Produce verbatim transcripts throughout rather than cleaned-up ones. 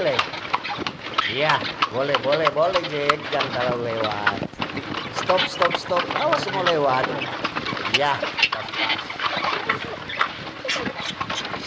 Boleh. Iya, boleh, boleh, boleh, Jack. Jangan terlalu lewat. Stop, stop, stop. Awas mau lewat. Iya.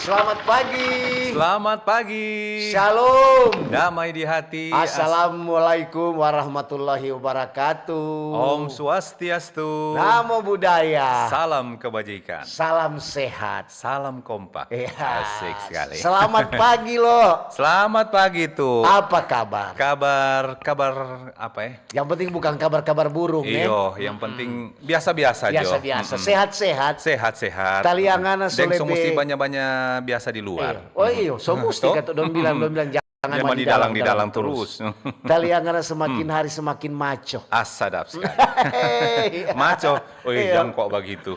Selamat pagi. Selamat pagi. Shalom. Damai di hati. As- Assalamualaikum warahmatullahi wabarakatuh. Om Swastiastu. Namo Buddhaya. Salam kebajikan. Salam sehat. Salam kompak. Iya. Asik sekali. Selamat pagi, Lo. Selamat pagi, Tu. Apa kabar? Kabar, kabar apa ya? Yang penting bukan kabar-kabar burung, ya. Iyo, yang penting biasa-biasa jo. Biasa-biasa. Mm-mm. Sehat-sehat. Sehat-sehat. Taliangana so Deng so lebe. Musti banya-banya biasa di luar. Iya. Oh, iyo, so musti Toh? kata dong bilang, dong bilang jangan Jangan mandi di dalang, dalam, di dalam dalang terus. Taliangana semakin hari semakin maco. Ah, sadap sekali. Hei. Maco. Oh, Iya. Jangan kok begitu.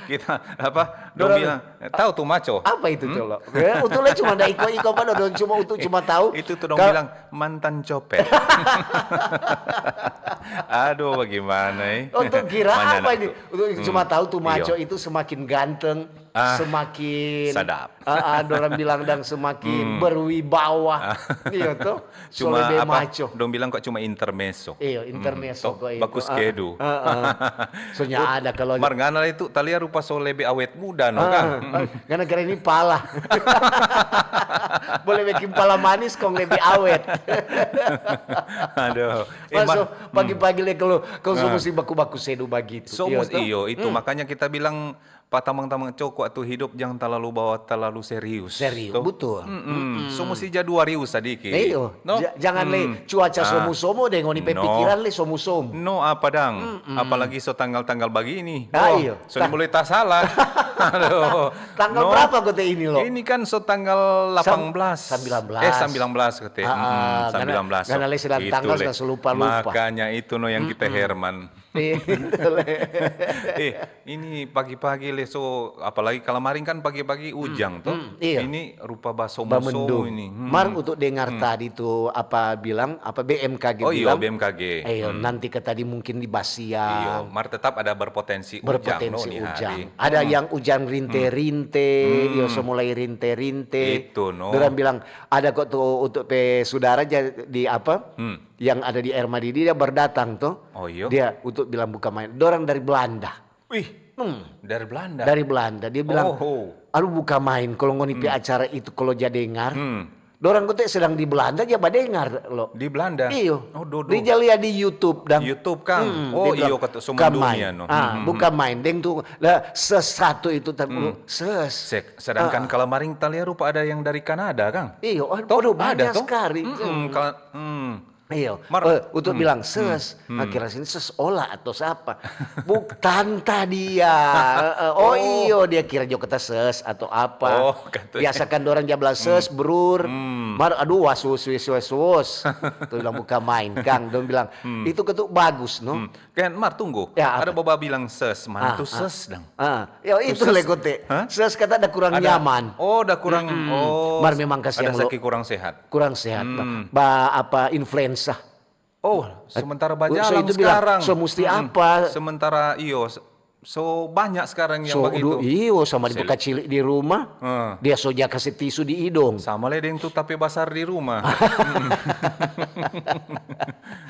Kita apa? Dong Dorang- bilang, tahu tuh maco? Apa itu, Colo? Eh, Utu le cuma ada iko-iko apa, dong cuma Utu cuma tahu. Itu tuh dong Kal- bilang mantan copet. Aduh, bagaimana, eh? Untuk kira Mana apa anak ini? tuh? Untuk cuma tahu tuh maco Iya. Itu semakin ganteng, Ah, semakin sadap. Ah, ah, dorang bilang dang semakin berwibawa. Iya tuh. Cuma Solebe apa? Maco. Dong bilang kok cuma intermezzo. Iya, intermezzo Toh, kok itu. bagus Ah, kedu. ah, ah. Soalnya ada kalau Mar ngana itu talia rupa so lebe awet muda no Ah, kan. ah. Karena kira ini pala. Boleh bikin pala manis kong lebih awet. Aduh. Eh, Masuk Mar- pagi-pagi le kalau kau so Ah. musti baku-baku sedu bagitu. So Iya, mus- toh? iyo itu makanya kita bilang pa tamang-tamang coko tu hidup jangan terlalu bawa terlalu serius. Serius, Toh? betul. Mm-mm. So musti ja dua rius sadiki. Iyo, No? ja- jangan le Mm. cuaca Ah. somu-somu deh ngoni pe No. pikiran le somu-somu. No apa dang? Apalagi so tanggal-tanggal bagini. Ah, Wah, iyo. So ni mulai tasalah. Aduh. Tanggal No. berapa kote ini lo? Ini kan so tanggal delapan belas. Sam-, sambilan belas. Eh, sambilan belas kote. Ah, Mm-mm, ah, sambilan belas. karena le sedang Itu tanggal le. Sudah lupa-lupa. Makanya itu no yang kita herman. Iya, itu le. Eh, ini pagi-pagi le so apalagi kalamaring kan pagi-pagi ujang toh. Mm, iya. Ini rupa baso Bamendung. Ini. Hmm. Mar untuk dengar tadi tu apa bilang, apa B M K G Oh, iyo, bilang. B M K G. Ayo, nanti ke tadi mungkin di Basia. Iyo, mar tetap ada berpotensi ujang no Berpotensi ni ujang. hari. Ada yang ujang rinte-rinte, iyo so mulai rinte-rinte. Itu, no. Dorang bilang ada kok tu untuk pe sudara ja-, di apa? Hmm. Yang ada di Air Madidi dia berdatang tuh. Oh, iyo. Dia untuk bilang bukan main. Dorang dari Belanda. Wih, Hmm. dari Belanda. Dari Belanda. Dia bilang, Oh, oh. "Aduh bukan main kalau ngoni pe acara itu kalau ja dengar." Hmm. Dorang kote sedang di Belanda ja badengar lo. Di Belanda. Iyo. Oh, do, do. Dia ja lia di YouTube dang. YouTube kang. Hmm, Oh, dia bilang, iyo kata so "Bukan mendunia main." no. Ah, Hmm. bukan main. Deng tu lah sesatu itu tak ses. Sek- sedangkan kalamaring talia rupa ada yang dari Kanada kang. Iyo, aduh, Toh, aduh, ada banyak toh? sekali. Mm-mm, kal- hmm. Iyo, Mar- eh, untuk bilang ses, nah, kira sini ses olah atau siapa? Buk tanta dia. Eh, eh, oh, iyo, dia kira jo kata ses atau apa. Oh, kata- Biasakan dorang ja bilang ses, brur. Hmm. Mar, aduh, was, was, was, was, was. Tuh bilang bukan main, Kang. Dong bilang, itu ketuk bagus, no? Hmm. Kan Mar tunggu. Ya, apa? Ada baba bilang ses, mana Ah, tu ah. ses dang? Ah, ya itu Ses. le kote. Hah? Ses kata ada kurang Ada- nyaman. Oh, ada kurang. Mm-mm. Oh, Mar memang kasihan ada lo. Saki kurang sehat. Kurang sehat, ba, Hmm. ba apa influenza. Oh, sementara So bajalang itu bilang, sekarang. so musti Mm-mm. apa? Sementara iyo, se- so banyak sekarang yang So, begitu. du- iyo, sama di Sel- buka cilik di rumah, Hmm. dia so ja kasih tisu di idong. Sama le deng tu tape basar di rumah.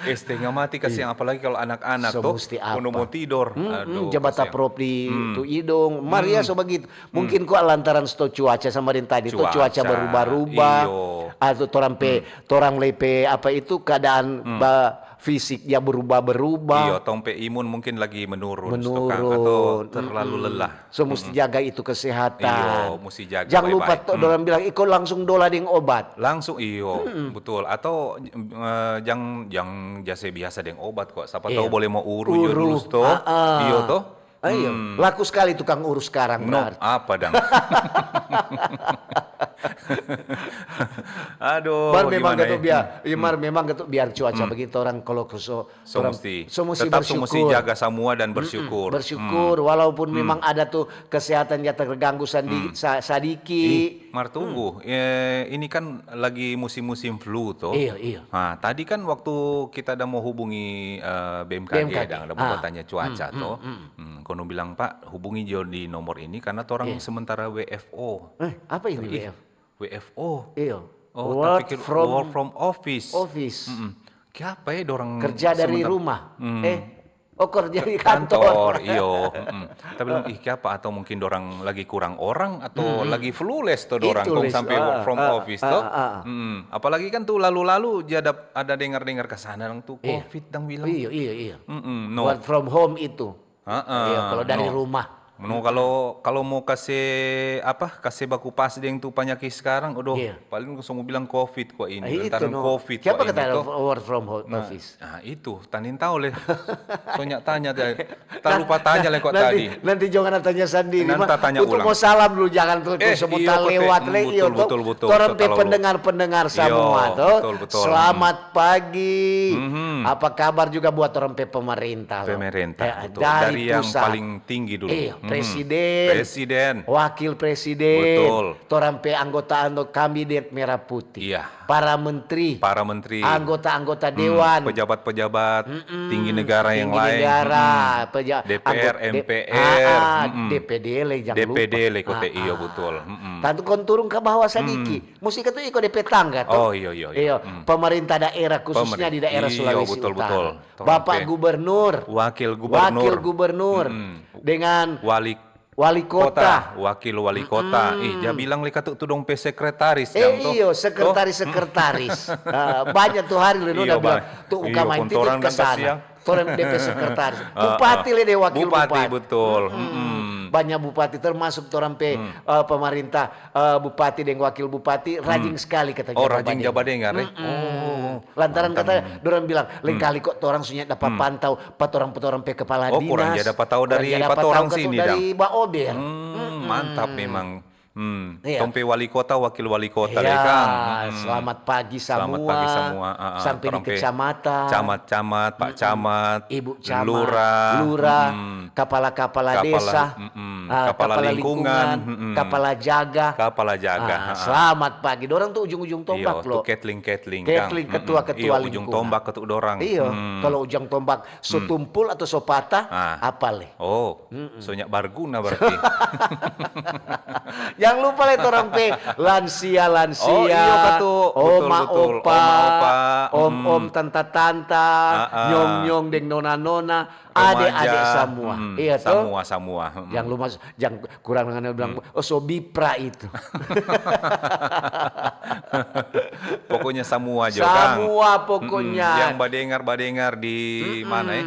Eh, setengah mati kasihan, apalagi kalau anak-anak So tuh, musti kono apa? mo tidor. Mm-mm, Aduh, jabata kasihan. prop di tu idong. Mar ya so begitu. Mungkin kok lantaran sto cuaca sama deng tadi, to cuaca Cuaca, berubah-rubah. iyo. Atau torang pe, torang le pe apa itu keadaan ba fisik ya berubah-berubah. Iyo, tong pe imun mungkin lagi menurun, Menurun. Atau terlalu lelah. So musti jaga itu kesehatan. Iyo, musti jaga Jangan lupa baik-baik. to, dorang bilang iko langsung dola deng obat. Langsung iyo, betul. Atau eh, jang jang jase biasa deng obat kok. Siapa Iya. Tahu boleh mau uru, iyo, Uru. dulu toh. Ah, ah. Iyo toh. Ayo, laku sekali tukang urus sekarang No, berarti. Apa dang? Aduh, Mar memang gimana gitu ya? biar, ya, mar memang gitu biar cuaca begitu orang kalau ke so, So orang- musti, so musti tetap so musti bersyukur. jaga semua dan bersyukur. Bersyukur walaupun memang ada tuh kesehatan yang terganggu sandi, sa- sadiki. Ih, Mar tunggu, eh, ini kan lagi musim-musim flu toh. Iya, iya. Nah, tadi kan waktu kita ada mau hubungi eh, B M K G, B M K G. Dang, ada mau Ah. Bertanya cuaca toh. Hmm, kono bilang, "Pak, hubungi jo di nomor ini karena torang sementara W F O." Eh, apa ini Ih, W F? W F O. Iya. Oh, work tapi kira from work from office. Office. Mm-mm. Kiapa ya dorang kerja dari sementara rumah. Hmm. Eh, oh, kerja di kantor. Kantor, iyo. Mm-mm. Tapi bilang, "Ih, kiapa?" Atau mungkin dorang lagi kurang orang atau lagi flu lagi to dorang, kong sampe work from office to. Mm-mm. Apalagi kan tu lalu-lalu ja ada, ada dengar-dengar ka sana dang tu covid dang bilang. Iyo, iyo, iyo. Mm-mm, no. Work from home itu. Heeh, iyo, kalau dari rumah. No, kalau, kalau mo kase, apa, kase baku pas deng tu panyaki sekarang, aduh, paling so mo bilang covid kwa ini, lantaran covid kwa ini to. Kiapa kata work from home office? Nah, itu, ta nintau le. So nya tanya tadi. Ta lupa tanya le kwa tadi. Nanti, nanti jo ngana tanya sandiri. Nanti ta tanya ulang. Untuk mo salam dulu, jangan terus mo talewat le, iyo to. Betul, betul, betul. Torang pe pendengar-pendengar samua to. Betul, betul. Selamat pagi. Apa kabar juga buat torang pe pemerintah lo? Pemerintah, betul. Dari yang paling tinggi dulu. Iyo, presiden, wakil presiden, torang pe anggota-anggota kabinet merah putih. Iya. Para menteri, anggota-anggota dewan, pejabat-pejabat tinggi negara yang lain, peja-, D P R, anggota D-, M P R, D P D le, jangan lupa. D P D le kote, iyo, betul. Tantu kong turun ka bawah sadiki. Musti katu iko de pe tangga to. Oh, iyo, iyo, iyo. Iyo, pemerintah daerah, khususnya di daerah Sulawesi Utara. Iyo, betul, betul. Bapak Gubernur, wakil gubernur, dengan wali kota, wakil wali kota. Ih, ja bilang le katu tu dong pe sekretaris dang to. Eh, iyo, sekretaris-sekretaris. Ah, banya tu hari le no da bilang, tu uka main titik ke sana. Torang de pe sekretaris. Bupati le de wakil bupati. Bupati, betul. Banya bupati, termasuk torang pe, eh, pemerintah, eh, bupati deng wakil bupati, rajin skali kata ja badengar. Oh, rajin ja badengar, eh? Oh, lantaran kata dorang bilang, "Lengkali kwa torang so nya dapa pantau pa torang, pa torang pe kepala dinas." Oh, kurang ja dapa tau dari pa torang sini dang. Dari Baober. Hmm, mantap memang. Hmm, tong pe wali kota, wakil wali kota le kang. Selamat pagi samua. Selamat pagi samua. Sampe di kecamatan, camat-camat, pak camat, ibu camat, lurah, lurah, kapala-kapala desa, kapala lingkungan, kapala jaga. Kapala jaga. Selamat pagi. Dorang tu ujung-ujung tombak lo. Iyo, tu ketling-ketling, kang. Ketling, ketua-ketua lingkungan. Iyo, ujung tombak tu dorang. Iyo, kalau ujung tombak so tumpul atau so patah, apa le? Oh, so nya barguna berarti. Jangan lupa le torang pe lansia-lansia, oh, iyo, katu. Oma, betul, betul. Opa, oma, opa, om-om, tanta-tanta, nyong-nyong deng nona-nona, ade-ade samua. Iya to? Samua, samua. Jangan lupa, jangan kurang dengan bilang, "Oh, so bipra itu." Pokoknya samua jo, kang. Samua pokoknya. Yang badengar, badengar di mana, eh?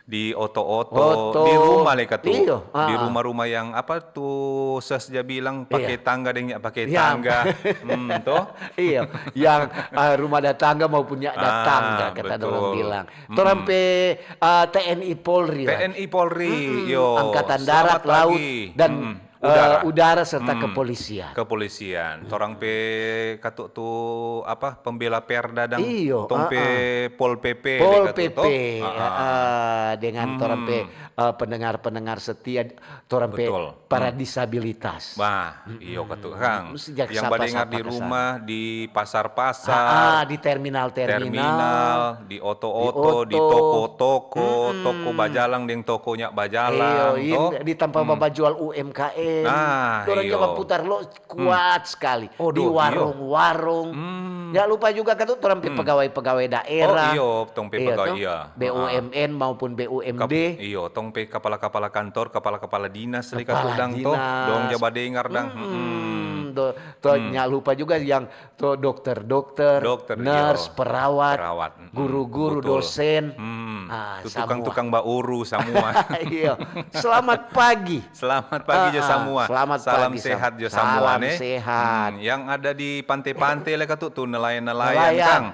Di oto-oto, di rumah le katu. Iyo, di rumah-rumah yang apa tu, ses ja bilang, pake tangga deng nya pake tangga. Hmm, to? Iyo, yang, ah, rumah ada tangga maupun nya ada tangga, kata dorang bilang. Torang pe, ah, T N I Polri lah. T N I Polri, yo. Angkatan Darat, Laut, dan eh, udara serta kepolisian. Kepolisian. Torang pe katu tu apa, pembela perda dang. Iyo, tong pe Pol P P le katu to. Dengan torang pe, eh, pendengar-pendengar setia, torang pe para disabilitas. Wah, iyo katu kang. Yang badengar di rumah, di pasar-pasar, di terminal-terminal, di oto-oto, di toko-toko, toko bajalang deng toko nya bajalang, iyo, to? Di tampa bajual U M K M. Nah, dorang jo baputar lo kuat skali. Di warung-warung. Jangan lupa juga katu torang pe pegawai-pegawai daerah. Oh, iyo, tong pe pegawai, iya. B U M N maupun B U M D. Iyo, tong pe kapala-kapala kantor, kapala-kapala dinas le katu dang to. Dorang ja badengar dang. To, jangan lupa juga yang to dokter-dokter, nurse, perawat, guru-guru, dosen, tu tukang-tukang bauru samua. Iyo. Selamat pagi. Selamat pagi jo samua. Selamat pagi. Salam sehat jo samua ne. Salam sehat. Yang ada di pante-pante le katu tu nelayan-nelayan kang.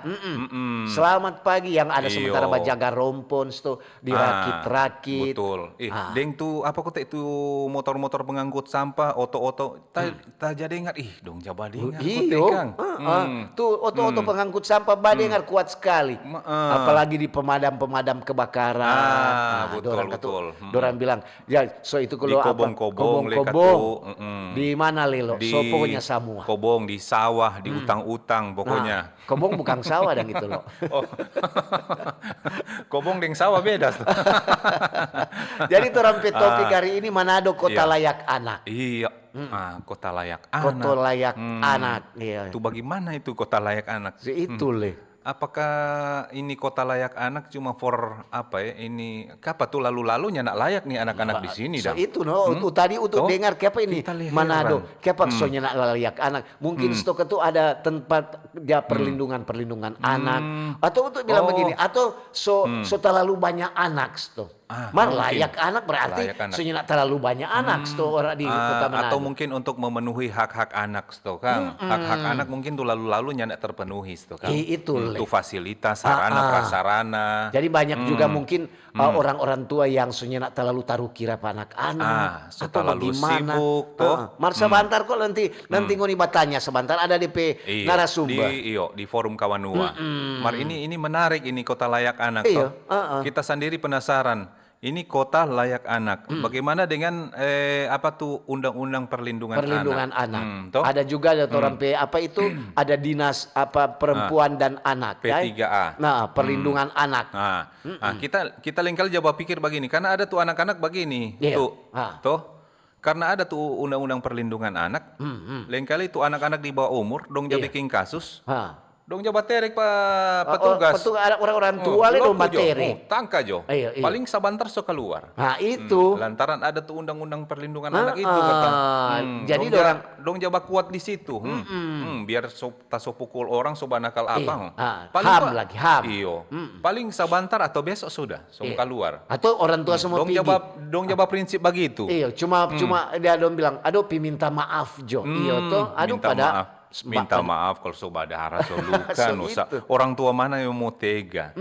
Selamat pagi yang ada sementara bajaga rompon tu dirakit-rakit. Betul. Ih, deng tu apa kote tu motor-motor pengangkut sampah, oto-oto, ta ja dengar, ih, dong ja badengar kote kang. Tu oto-oto pengangkut sampah badengar kuat skali. Apalagi di pemadam-pemadam kebakaran. Betul, betul. Dorang bilang, ya, so itu kalau apa, kobong-kobong le katu. Di mana le lo? So pokoknya samua. Kobong, di sawah, di utang-utang pokoknya. Kobong bukang sawah dang itu lo. Oh. Kobong deng sawa beda. Jadi torang pe topik hari ini, Manado kota layak anak. Iya. Ah, kota layak anak. Kota layak anak, iya. Itu bagaimana itu kota layak anak? Itu le. Apakah ini kota layak anak cuma for apa ya? Ini kapa tu lalu-lalu nyanda layak nih anak-anak di sini dang? So itu no, tadi untuk dengar kiapa ini Manado, kiapa so nyanda layak anak? Mungkin stok itu ada tempat dia perlindungan-perlindungan anak, atau untuk bilang begini, atau so so terlalu banyak anak sto. Mar layak anak berarti so nyanda terlalu banyak anak sto orang di kota Manado. Atau mungkin untuk memenuhi hak-hak anak sto kan. Hak-hak anak mungkin tu lalu-lalu nyanda terpenuhi sto kan. Itu fasilitas, sarana, prasarana. Jadi banyak juga mungkin orang-orang tua yang so nyanda terlalu taru kira pa anak-anak. Ah, so terlalu sibuk to. Mar sabantar ko nanti, nanti ngoni batanya sabantar ada depe narasumber. Di, iyo, di forum kawanua. Mar ini, ini menarik ini kota layak anak to. Kita sendiri penasaran. Ini kota layak anak. Bagaimana dengan eh, apa tu undang-undang perlindungan, perlindungan anak? Ada juga ada orang pe apa itu ada dinas apa perempuan dan anak. P tiga A. Nah, perlindungan anak. Nah, kita kita lengkali ja bapikir bagini, karena ada tu anak-anak bagini, tu, to, karena ada tu undang-undang perlindungan anak, lengkali tu anak-anak di bawah umur, dong ja biking kasus, dong ja baterek pa petugas. Petugas ada orang-orang tua le dong baterek. Tangka jo. Paling sabantar so kaluar. Nah, itu. Lantaran ada tu undang-undang perlindungan anak itu kata. Jadi dong ja bakuat di situ. Biar so ta so pukul orang so banakal apa. Paling ham lagi ham. Iyo. Paling sabantar atau besok sudah so kaluar. Atau orang tua semua dong pigi. Dong ja baprinsip bagitu. Iyo, cuma cuma dia dong bilang aduh pi minta maaf jo. Iyo to. Aduh pada minta maaf kalau so badara so luka. Orang tua mana yang mau tega?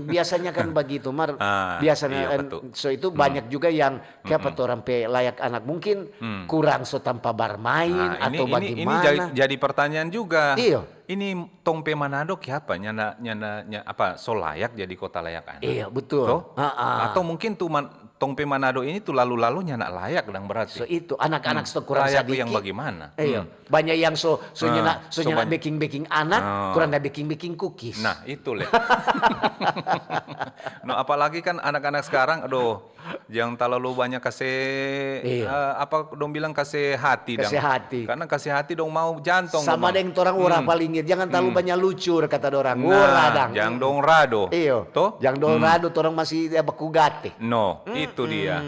Biasanya kan bagitu mar. Biasanya so itu banyak juga yang kiapa tu orang pe layak anak mungkin kurang so tampa barmain atau bagimana. Ini jadi pertanyaan juga. Iyo. Ini tong pe Manado kiapa nyanda nyanda apa so layak jadi kota layak anak? Iyo betul. Atau mungkin tu tong pe Manado ini tu lalu-lalu nyanda layak dang berarti. So itu anak-anak so kurang sadiki. Layak tu yang bagimana? Iyo. Banyak yang so so nyanda so nyanda beking-beking anak, kurang da beking-beking kukis. Nah itu le. No apalagi kan anak-anak sekarang, aduh. Jang talalu banya kase eh, apa dong bilang kase hati dang. Kase hati. Karna kase hati dong mau jantong. Sama deng torang ora palingir, jangan talalu banya lucur kata dorang. Ora dang. Jang dong rado. Iyo. To? Jang dong rado, torang masih ya baku gate. No, itu dia.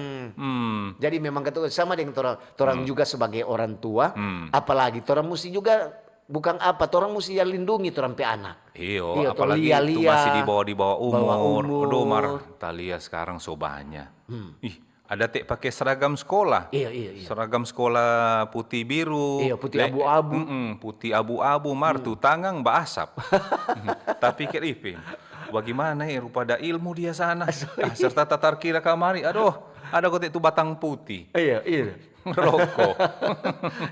Jadi memang kata sama deng torang, torang juga sebagai orang tua, apalagi torang musti juga bukang apa, torang musti ya lindungi torang pe anak. Iyo, apalagi itu masih di bawah, di bawah umur. Aduh, mar talia sekarang so banya. Ih, ada te pake seragam sekolah. Iyo, iyo, iyo. Seragam sekolah putih biru. Iyo, putih abu-abu. Putih abu-abu, mar tu tangang baasap. Tapikir, ih, Pin, bagimana ya rupa ada ilmu dia sana. Ah, serta tatar kira kamari, aduh, ada kote tu batang putih. Iyo, iyo. Roko.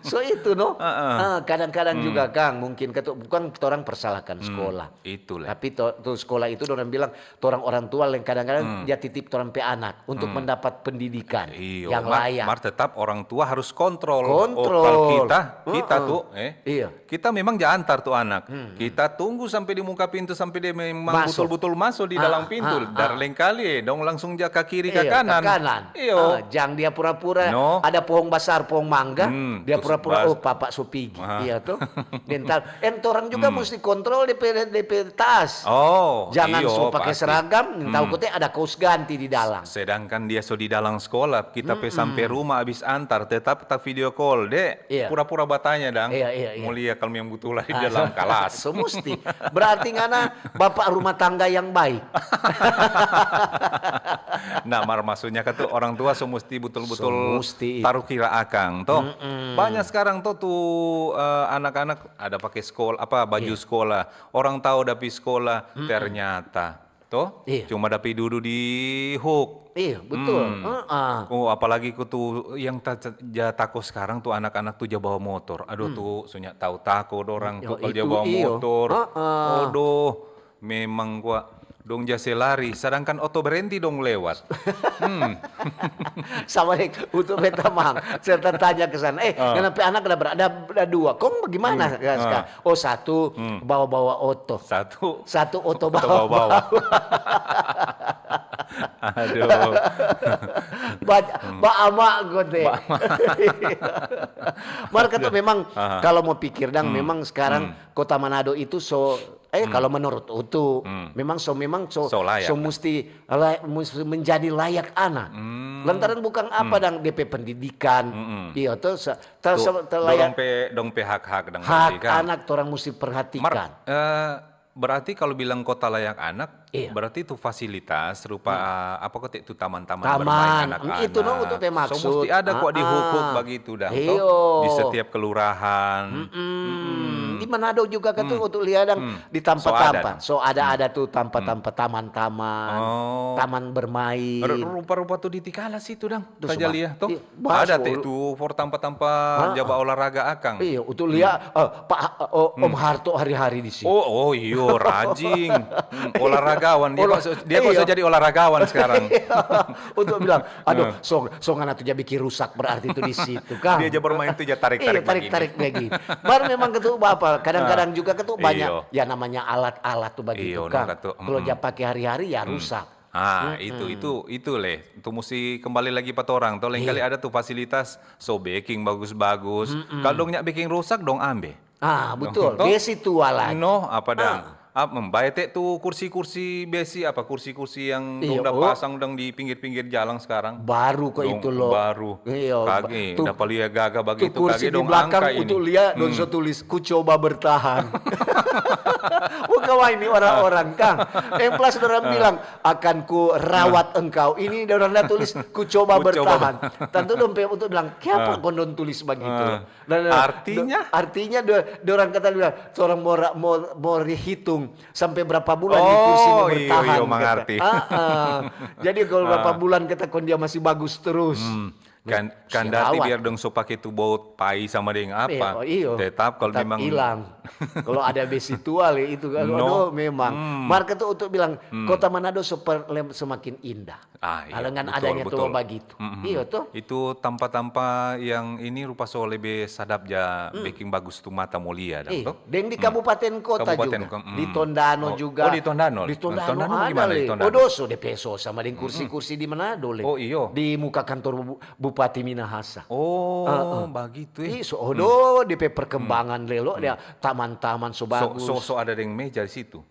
So itu no. Ah, kadang-kadang juga kang mungkin katu bukan torang persalahkan sekolah. Itulah. Tapi to, tu sekolah itu dorang bilang torang orang tua yang kadang-kadang dia titip torang pe anak untuk mendapat pendidikan yang layak. Mar tetap orang tua harus kontrol. Kontrol. Oh, kalau kita, kita tuh, eh, kita memang ja antar tu anak. Kita tunggu sampe di muka pintu sampe dia memang butul-butul maso di dalam pintu. Dar lengkali, eh, dong langsung ja ka kiri, ka kanan. Iyo. Ah, jang dia pura-pura ada pohong basar, pohong mangga, dia pura-pura, oh, papa so pigi. Iya to. Dental. En torang juga musti kontrol depe, depe tas. Oh, jangan so pake seragam, tau kote ada kaos ganti di dalam. Sedangkan dia so di dalam sekolah, kita pe sampe rumah abis antar, tetap ta video call, Dek. Pura-pura batanya dang. Iya, iya, iya. Mo lia kalu memang butul di dalam kalas. So musti. Berarti ngana bapak rumah tangga yang baik. Nah, mar maksudnya kan tu orang tua so musti butul-butul taru kira akang to. Banyak sekarang to tu, eh, anak-anak ada pake sekolah apa baju sekolah. Orang tau da pi sekolah, ternyata to, cuma da pi dudu di huk. Iya, betul. Oh, apalagi ku tu yang ta, ja tako sekarang tu anak-anak tu ja bawa motor. Aduh tu, so nya tau tako dorang tu kalo ja bawa motor. Aduh, memang kwa Dong ja se lari, sedangkan oto berhenti dong lewat. Hmm. Sama deng, untuk beta mang, serta tanya ke sana. Eh, Ah. ngana pe anak ada, ber- ada, ada dua. Kong bagaimana? Hmm. Ya, Ah. sekarang? Oh, satu Hmm. bawa-bawa oto. Satu Satu oto oto bawa-bawa. bawa-bawa. Aduh. Ba, ba ama kote. Ba ama. Mar kata memang Aha. kalau mau pikir dang, Hmm. memang sekarang Hmm. Kota Manado itu so, eh, Hmm. kalau menurut Utu, Hmm. memang so, memang so, So layak. So musti lay-, musti menjadi layak anak. Hmm. Lantaran bukan apa dang D P pendidikan, Mm-mm. iya tuh, se-, ter-, Tu, se-, terlayak dorang pe, dong pe hak-hak dang hak tadi kan. Anak orang musti Mar, perhatikan. Eh, berarti kalau bilang kota layak anak, Iya. Berarti tu fasilitas rupa apa kote tu taman-taman Taman, bermain mm, anak-anak. Itu no untuk te So maksud. musti ada kok di Ah, hukuk ah. bagitu dang. Iyo. Toh? Di setiap kelurahan. Mm-mm. Di Manado juga kan tuh untuk lihat dang Hmm. di So ada tampa-tampa. dang. So ada ada tuh tampa-tampa taman-taman, Oh. taman bermain. Ru-, rupa-rupa tu di Tikala situ dang. Tuh, Saja suba. lia toh. Iya, bas, Ada te bolu. Tu for tampa-tampa Ah, jaba ah. Olahraga akang. Iya, untuk lihat eh, Pak oh, Om Harto hari-hari di sini. Oh, oh iyo, rajin. Hmm, olahragawan. Dia Olah-, kok so, dia kok iya. So jadi olahragawan sekarang. Untuk bilang, aduh, so so ngana tu ja bikin rusak berarti tu di situ kan. Dia ja bermain tu ja tarik-tarik Iya, tarik-tarik lagi. Baru memang ketu bapa, kadang-kadang juga ketu banyak Iyo. Ya namanya alat-alat tu bagitu Iyo, no, kan. katu. Kalau ja pake hari-hari ya rusak. Ah, itu itu itu leh. Tu musti kembali lagi pa torang. To lain kali ada tu fasilitas so beking bagus-bagus. Kalau dong nya beking rusak, dong ambe. Ah, betul. Toh? Besi tua lagi. No, apa dang? Ah, membae te tu kursi-kursi besi apa kursi-kursi yang dong Iyo, da oh. Pasang dong di pinggir-pinggir jalang sekarang. Baru kok Dong itu loh. Baru. Iyo, Kage, tu- dapa lia gaga Tu bagitu kursi kage di dong belakang angka ini. Untuk lia, dong so tulis, "Ku coba bertahan." Bukan wah ini orang-orang kang. Yang plus orang bilang, "Akan ku rawat engkau." Ini orang dah tulis, "Ku coba Ku coba bertahan." Tentu dong pe untuk bilang, "Kiapa kong dong tulis bagitu?" Ah. Dan, eh, Artinya? do- artinya do- dorang kata bilang, "Seorang mau ra- mau mau dihitung sampai berapa bulan di kursi mau Oh, iyo, bertahan." iyo, Kata. mangarti. Ah, ah. Jadi kalau berapa bulan kata kon dia masih bagus terus. Hmm. Kan Mesti kan dati rawat. Biar dong so pake tu baut pai sama deng apa. Iya, oh, iyo. Tetap kalau Tetap memang hilang. Kalau ada besi tua le itu kan, No. aduh memang. Hmm. Mar kata untuk bilang, Kota Manado super lem- semakin indah. Ah, iya, Dengan betul, adanya betul. Tua bagitu. Mm-mm. Iyo tuh. Itu tampa-tampa yang ini rupa so lebe sadap ja beking bagus tu mata mo lia dang Iya, toh. Deng di kabupaten kota Kabupaten juga. ko-, mm. Di Tondano Oh, juga. oh, di Tondano. Di Tondano Tondano ada gimana di le. Tondano? Odoso de peso sama deng kursi-kursi di Manado le. Oh, iyo. Di muka kantor bu- Bupati Minahasa. Oh, Heeh. Bagitu eh. Ih, so odo de pe perkembangan le lo dia taman-taman so So, bagus. so, so ada deng meja di situ.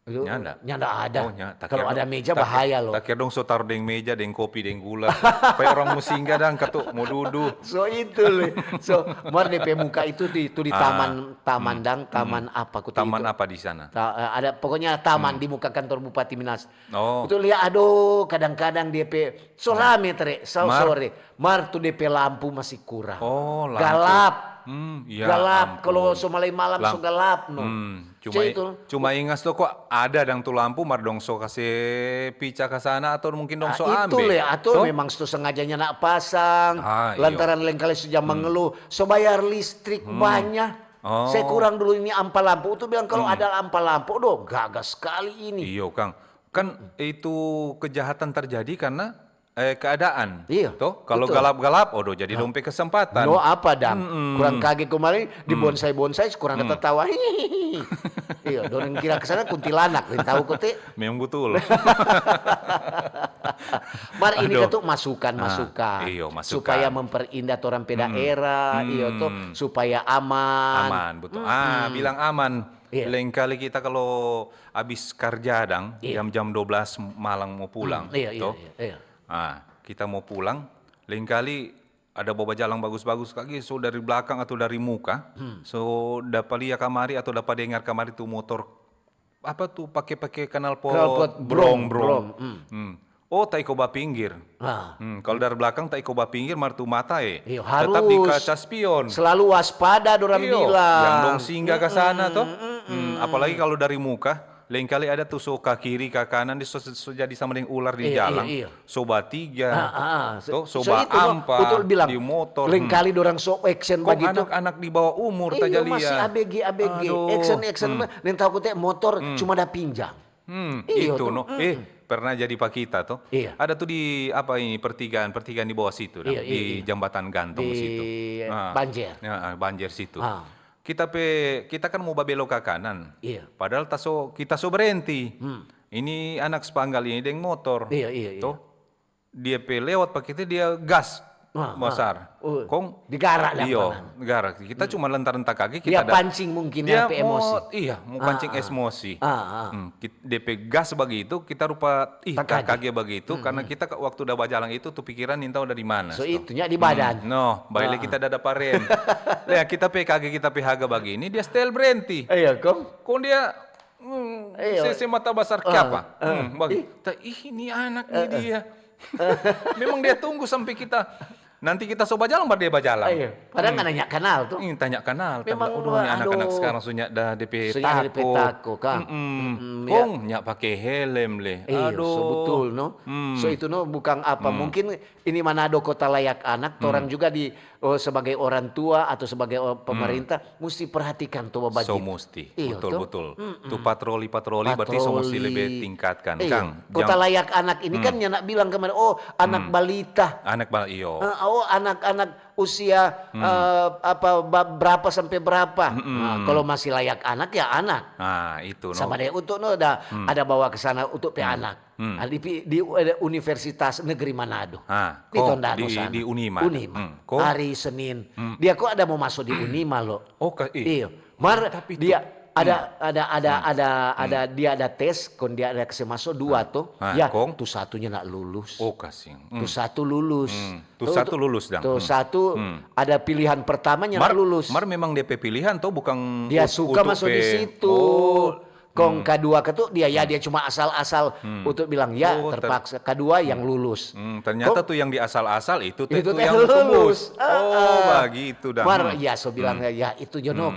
Itu Nyanda. Nyanda ada. Oh, nya, tak Kalau kira ada dong- meja tak- bahaya lo. Tak kira dong so taru deng meja, deng kopi, deng gula. Supaya orang mo singga dang katu mo dudu. So itu le. So mar de pe muka itu di, itu di Ah. taman taman dang taman apa ku Taman itu. Apa di sana? Ta- eh, ada pokoknya taman di muka kantor Bupati Minas. Oh. Itu lihat aduh kadang-kadang de pe so rame tere so Mar- sore. Mar tu de pe lampu masih kurang. Oh, lampu. Galap. Hmm, ya Galap ampun. kalau so mulai malam Lam- so galap no. Hmm, So cuma itu. Cuma ingas to kok ada dang tu lampu mar dong so kase pica ka sana atau mungkin dong so Ah, itu ambe. Le atau Toh? Memang so sengajanya nak pasang Ah, iyo. Lantaran lengkali so jang mengeluh so bayar listrik banyak. Oh. Saya kurang dulu ini ampa lampu. Itu bilang kalau ada ampa lampu, doh gagas sekali ini. Iyo, Kang. Kan itu kejahatan terjadi karena eh, keadaan. Iya, Toh, kalau betul. Galap-galap, odo jadi dong pe kesempatan. No apa dang? Mm-mm. Kurang kage kemarin di bonsai-bonsai kurang ketawa. Hihihi. Iyo, dorang kira ke sana kuntilanak, deng tahu kote. Memang betul. Mar ini Aduh. Ketu masukan-masukan Ah, iyo, masukan. Supaya memperindah orang pe daerah, iyo toh, supaya aman. Aman, betul. Ah, bilang aman. Iya. Lain kali kita kalau habis kerja dang, Iya. jam-jam dua belas malam mau pulang. Iya, iya, Toh? Iya, iya. Ah, kita mau pulang, lain kali ada bawa jalang bagus-bagus kage, so dari belakang atau dari muka, so dapa lia kamari atau dapa dengar kamari tu motor apa tu pake-pake knalpot Knalpot brong brong, brong. brong, hmm. Hmm. Oh, ta iko bapinggir. Ah. Hmm, kalau dari belakang ta iko bapinggir, mar tu mata eh. Iyo, Tetap harus di kaca spion. Selalu waspada, dorang Iyo, bilang. Yang dong singgah ke sana toh. Hmm, apalagi kalau dari muka, lain kali ada tuh so ke kiri ke kanan, dia so, so jadi sama dengan ular di Iyo, jalan. Iyo, iyo. So batiga. Ah, ah. Toh, so, So itu, ampa betul bilang. Di motor. Lain Hmm. Kali dorang so action Kok begitu. Anak-anak di bawah umur Iyo, taja masih lia. A B G, A B G. Aduh. Action, action. Neng tahu kote motor cuma ada pinjang. Hmm, itu no. Eh, pernah jadi pa kita to. Iya. Ada tuh di apa ini, pertigaan, pertigaan di bawah situ, dang, di jambatan gantung situ. Di Banjer. Ya, Banjer situ. Kita pe, kita kan mau babelok ka kanan. Iya. Padahal taso, kita so berhenti. Hmm. Ini anak spanggal ini deng motor. Iya, iya, iya. To? Dia pe lewat pa kita, dia gas basar. Kong digara, iyo, digara. Kita cuma lantaran takage, kita pancing mungkin dia pe emosi. Iya, mau pancing emosi. Depe gas bagitu, kita rupa, ih, takage bagitu, karena kita waktu da bajalang itu tu pikiran nintau dari mana. So itu nya di badan. No, baile kita da dapa rem. Ya, kita pe kage, kita pe haga bagini, dia setel berhenti. Iya, kong? Kong dia, hmm, se mata basar kiapa? Hmm, bagi. Ta, ih, ini anak ni dia. Memang dia tunggu sampe kita, nanti kita so bajalang, baru dia bajalang. Padahal ngana nya kanal tu. Tanya kanal. Memang, aduh, ni anak-anak sekarang so nya da depe tako, kang. Kong nya pake helm le. Aduh. So betul no. So itu no bukang apa. Mungkin ini Manado kota layak anak, torang juga di, oh, sebagai orang tua atau sebagai pemerintah, musti perhatikan tu bagitu. So musti. Iyo, betul, betul. Tu patroli-patroli berarti so musti lebe tingkatkan, kang. Kota layak anak ini kan nyanda bilang kemarin, oh, anak balita. Anak bal-, iyo. Eh, oh, anak-anak usia, eh, apa, ba-, berapa sampe berapa. Nah, kalau masih layak anak, ya anak. Nah, itu no. Sama deng untuk no ada, ada bawa ke sana untuk pe anak. Di, di, eh, Universitas Negeri Manado. Di Tondano sana. Di Unima. Unima. Hari Senin. Dia kong ada mau masuk di Unima lo. Iyo. Mar dia ada, ada, ada, ada, ada, dia ada tes, kong dia ada kase maso dua to. Ya, kong? Tu satu nyanda lulus. Oh, kasing. Tu satu lulus. Tu satu lulus, dang. Tu satu ada pilihan pertama nyanda lulus. Mar memang depe pilihan to, bukang dia suka maso di situ. Kong kadua katu dia, ya, dia cuma asal-asal untuk bilang, ya, terpaksa. Kadua yang lulus. Hmm, ternyata tu yang di asal-asal itu te tu yang lulus. Oh, bagitu dah. Mar, ya, so bilang, ya, itu jo no,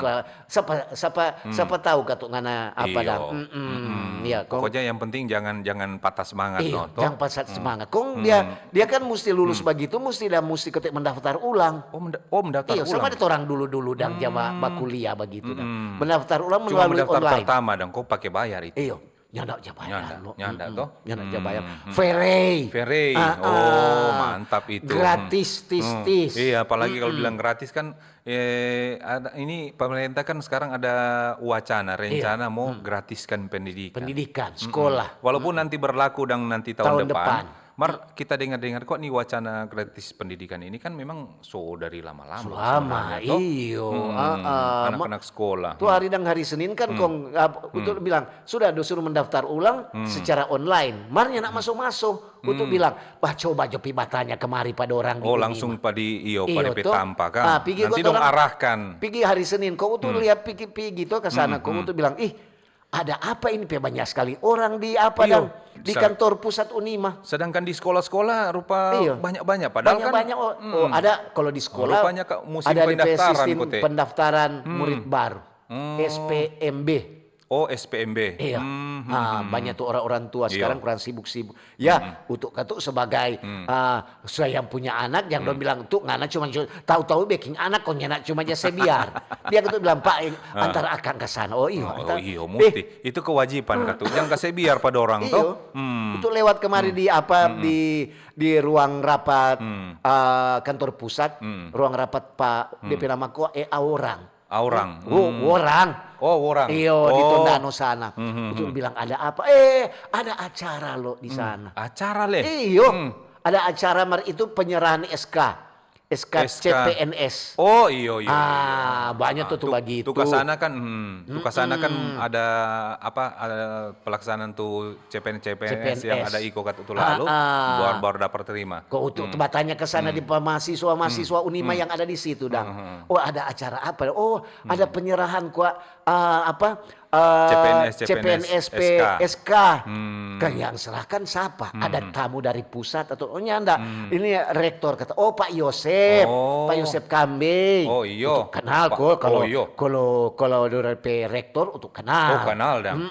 sapa, sapa, sapa tau katu ngana apa dang. Ya, kong. Pokoknya yang penting jangan, jangan patah semangat, no, to? Jangan patah semangat. Kong dia, dia kan musti lulus bagitu, musti, dia musti kate mendaftar ulang. Oh, menda-, oh, mendaftar ulang. Iyo, sama ada orang dulu-dulu dang, dia ba-, bakuliah bagitu dang. Mendaftar ulang melalui online. Cuma mendaftar pertama dang, kong pake bayar itu. Iyo. Nyanda ja bayar lo. Nyanda, to? Nyanda ja bayar. Free. Free. Oh, mantap itu. Gratis, tis, tis. Iya, apalagi kalau bilang gratis kan, eh, ada, ini pemerintah kan sekarang ada wacana, rencana mau gratiskan pendidikan. Pendidikan, sekolah. Walaupun nanti berlaku dang nanti tahun depan. Mar, kita dengar-dengar kok ni wacana gratis pendidikan ini kan memang so dari lama-lama sebenarnya, to? Iyo, anak-anak sekolah. Tu hari dang hari Senin kan kong, ah, untuk bilang, sudah do suruh mendaftar ulang secara online. Mar nyanda maso-maso. Untuk bilang, wah, coba jo pi batanya kemari pa dorang di Unima. Oh, langsung pa di, iyo, pa depe tampa kan. Nanti dong arahkan. Pigi hari Senin, kong untuk lihat pigi-pigi to ka sana, kong untuk bilang, ih, ada apa ini pe banyak skali orang di apa dang, di kantor pusat Unima. Sedangkan di sekolah-sekolah rupa banyak-banyak, padahal kan banyak-banyak, oh, ada, kalau di sekolah rupanya ka-, musim ada depe pendaftaran sistem kote. Pendaftaran murid baru, S P M B. Oh, S P M B. Iya. Ah, banyak tu orang-orang tua sekarang kurang sibuk-sibuk. Ya, untuk katu sebagai, ah, so yang punya anak, yang dong bilang, "Tu ngana cuma, cuma tahu-tahu beking anak, kong nyanda cuma ja se biar." Dia katu bilang, "Pak, eh, antar akang ka sana." Oh, iyo, antar. Oh, iyo, musti. Itu kewajiban katu. Jang kase biar pa dorang, to? Itu lewat kemari di apa, di, di ruang rapat, ah, kantor pusat, ruang rapat pa, depe nama ko, eh, orang. Orang. Wo-, worang. Oh, worang. Iyo, di Tondano sana. Untuk bilang, "Ada apa?" "Eh, ada acara lo di sana." Acara le? Iyo. Ada acara mar itu penyerahan S K. S K C P N S. Oh, iyo, iyo, iyo. Ah, banyak tu, tu bagitu. Tu ka sana kan, hmm, tu ka sana kan ada apa, ada pelaksanaan tu C P N S, C P N S yang ada iko katu tu lalu, baru, baru dapat terima. Ko untuk batanya ke sana di pa mahasiswa-mahasiswa Unima yang ada di situ dang. Oh, ada acara apa? Oh, ada penyerahan kua, ah, apa, eh, C P N S, C P N S, C P N S P, S K. S K. Kan yang serahkan siapa? Ada tamu dari pusat atau, oh, nyanda. Ini rektor kata, "Oh, Pak Yosep, Pak Yosep Kambing." Oh, iyo. Itu kenal ko, kalau, kalau, kalau dari pe rektor untuk kenal. Oh, kenal dang.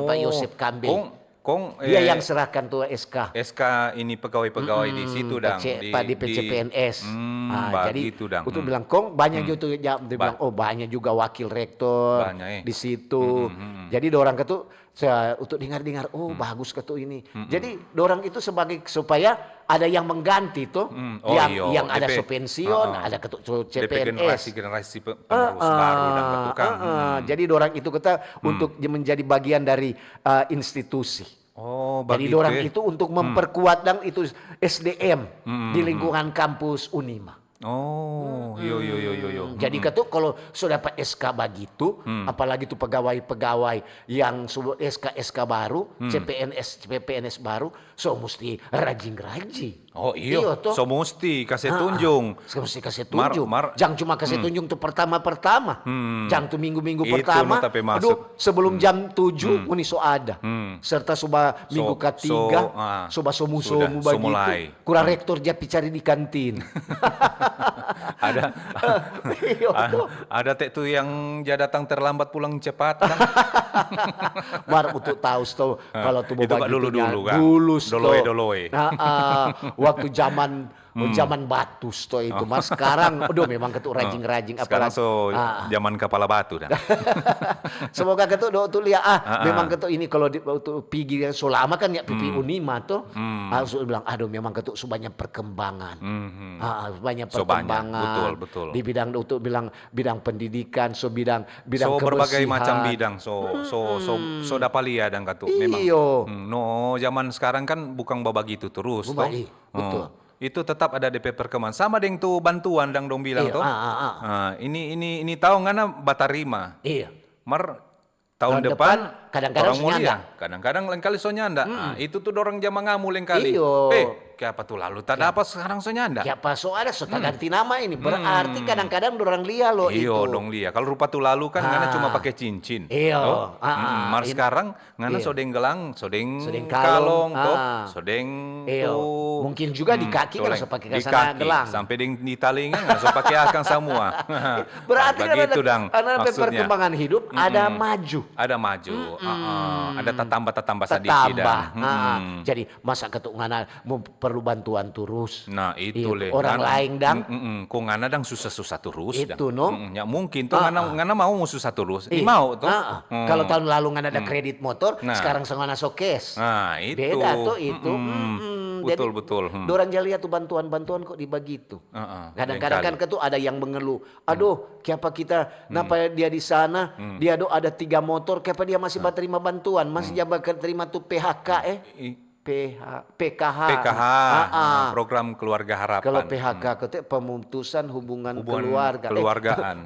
Pak Yosep Kambing. Kong, Kong, Dia eh, yang serahkan tu S K. S K ini pegawai-pegawai di situ, dang, P C, di, pa- di di- P C P N S. Hmm, Ah, jadi bagitu, dang. Utu Hmm. bilang, "Kong, banyak Hmm. juga," dia bilang, Ba- "Oh, banyak juga wakil rektor Banyak, eh. di situ." Hmm, hmm, hmm. Jadi dorang katu se- Utu dengar-dengar, "Oh, bagus katu ini." Jadi dorang itu sebagai supaya ada yang mengganti tuh, Hmm, oh, yang iyo, yang ada D P, so pensiun, heeh. ada katu so D P C P N S. generasi-generasi pe- penerus baru, dang, katu, kang. Heeh, Hmm. Jadi dorang itu kata untuk menjadi bagian dari uh, institusi. Oh, Jadi bagitu, dorang eh. Itu untuk memperkuat dang itu S D M di lingkungan kampus Unima. Oh, yo, yo, yo, yo, yo. Hmm, Jadi katu kalau so dapat S K bagitu, apalagi tu pegawai-pegawai yang so S K S K baru, C P N S C P N S baru, so musti rajin-rajin. Oh, iyo. Iyo, toh. So musti kase Ah, tunjung. So musti kase Mar- tunjung. mar- Jang cuma kase tunjung tu pertama-pertama. Jang tu minggu-minggu Itu pertama. no tapi Aduh, masuk. Sebelum jam tujuh ngoni so ada. Serta suba minggu So- ketiga, so, ah, suba somu-somu sudah, so bagitu. mulai. Kura rektor ja pi cari di kantin. Ada Iyo, a- toh. ada te tu yang ja datang terlambat pulang cepat, kan? Mar Utu tau sto kalau tu Itu ka bagitu dulu-dulu, nya, kan? Dulu sto. Doloe-doloe. Ah, ah, waktu zaman zaman batu sto itu, Mar. Sekarang, aduh, memang katu rajin-rajin. Sekarang Apalagi so ah, zaman kapala batu, dah. Semoga katu do tu lia ah, Ah, ah. Memang katu ini kalau di tu pigi yang so lama kan ya pipi Unima tuh. Ah, so bilang, "Aduh, memang katu so banyak perkembangan." Mhm. Ah, ah, banyak So banyak, perkembangan betul, betul. Di bidang do tu bilang bidang pendidikan, so bidang So berbagai kebersihan. Macam bidang, so so so so dapa lia dang katu. Iyo. Hmm, no, zaman sekarang kan bukang babagitu terus, Bukan, toh. ih, betul. Hmm. Itu tetap ada D P perkembangan. Sama deng tu bantuan dang dong bilang, Iyo, toh. Ah, ah, ah. Ah, ini ini ini taong ngana batarima. Iya. Mar tahun Tahun depan, depan, kadang-kadang orang so mo lia. nyanda. Kadang-kadang lain kali so nyanda. Ah, itu tu dorang ja mangamu lain kali. Iyo. Eh, kiapa tu lalu tak dapat, sekarang so nyanda? Kiapa so ada so taganti nama ini? Berarti kadang-kadang dorang lia lo Iyo, itu. Dong lia. Kalau rupa tu lalu kan ngana Ah. cuma pake cincin. Iyo, Toh? ah, Mm-mm. ah, Mar ini. Sekarang ngana so deng gelang, so deng So deng kalong, kalong, toh. Ah. So deng Iyo. tu, Mungkin juga di hmm, kaki kan doleng. So pake Di kasana kaki, gelang. Sampai deng di talinga ngana so pake akang samua. Berarti kan Bagitu ada, dang. Karena ada Maksudnya. perkembangan hidup ada Mm-mm. Maju. Ada maju, ah, ah. Ada tatamba-tatamba sadiki Tatamba. dang. Ah, ah. Mm-mm. Jadi masa katu ngana mo perlu bantuan terus. Nah, itu Iya, le. orang Ngana- lain dang. Mm-mm. Kong ngana dang susah-susah terus dang. Itu, no? Mm-mm. Ya mungkin tuh Ah, ngana, ah. ngana mau mo susah terus. Ni Iya. mau tuh. Ah, ah. Hmm. Kalau tahun lalu ngana ada Hmm. kredit motor, Nah. Sekarang so ngana so cash. Nah, itu. Beda tuh itu. Mm-mm. Mm-mm. Betul, Jadi, betul. Hmm. Dorang ja lia tu bantuan-bantuan kok di bagitu. Ah, ah. Kadang-kadang Lain kan kali. Katu ada yang mengeluh, "Aduh, kiapa kita, napa dia di sana, dia do ada tiga motor, kiapa dia masih baterima bantuan, masih ja baterima tu P H K, eh? I- P H, P K H." P K H, Ah, ah. Program Keluarga Harapan. Kalau P H K Hmm. kete pemutusan hubungan, Hubungan keluarga. Eh, keluargaan.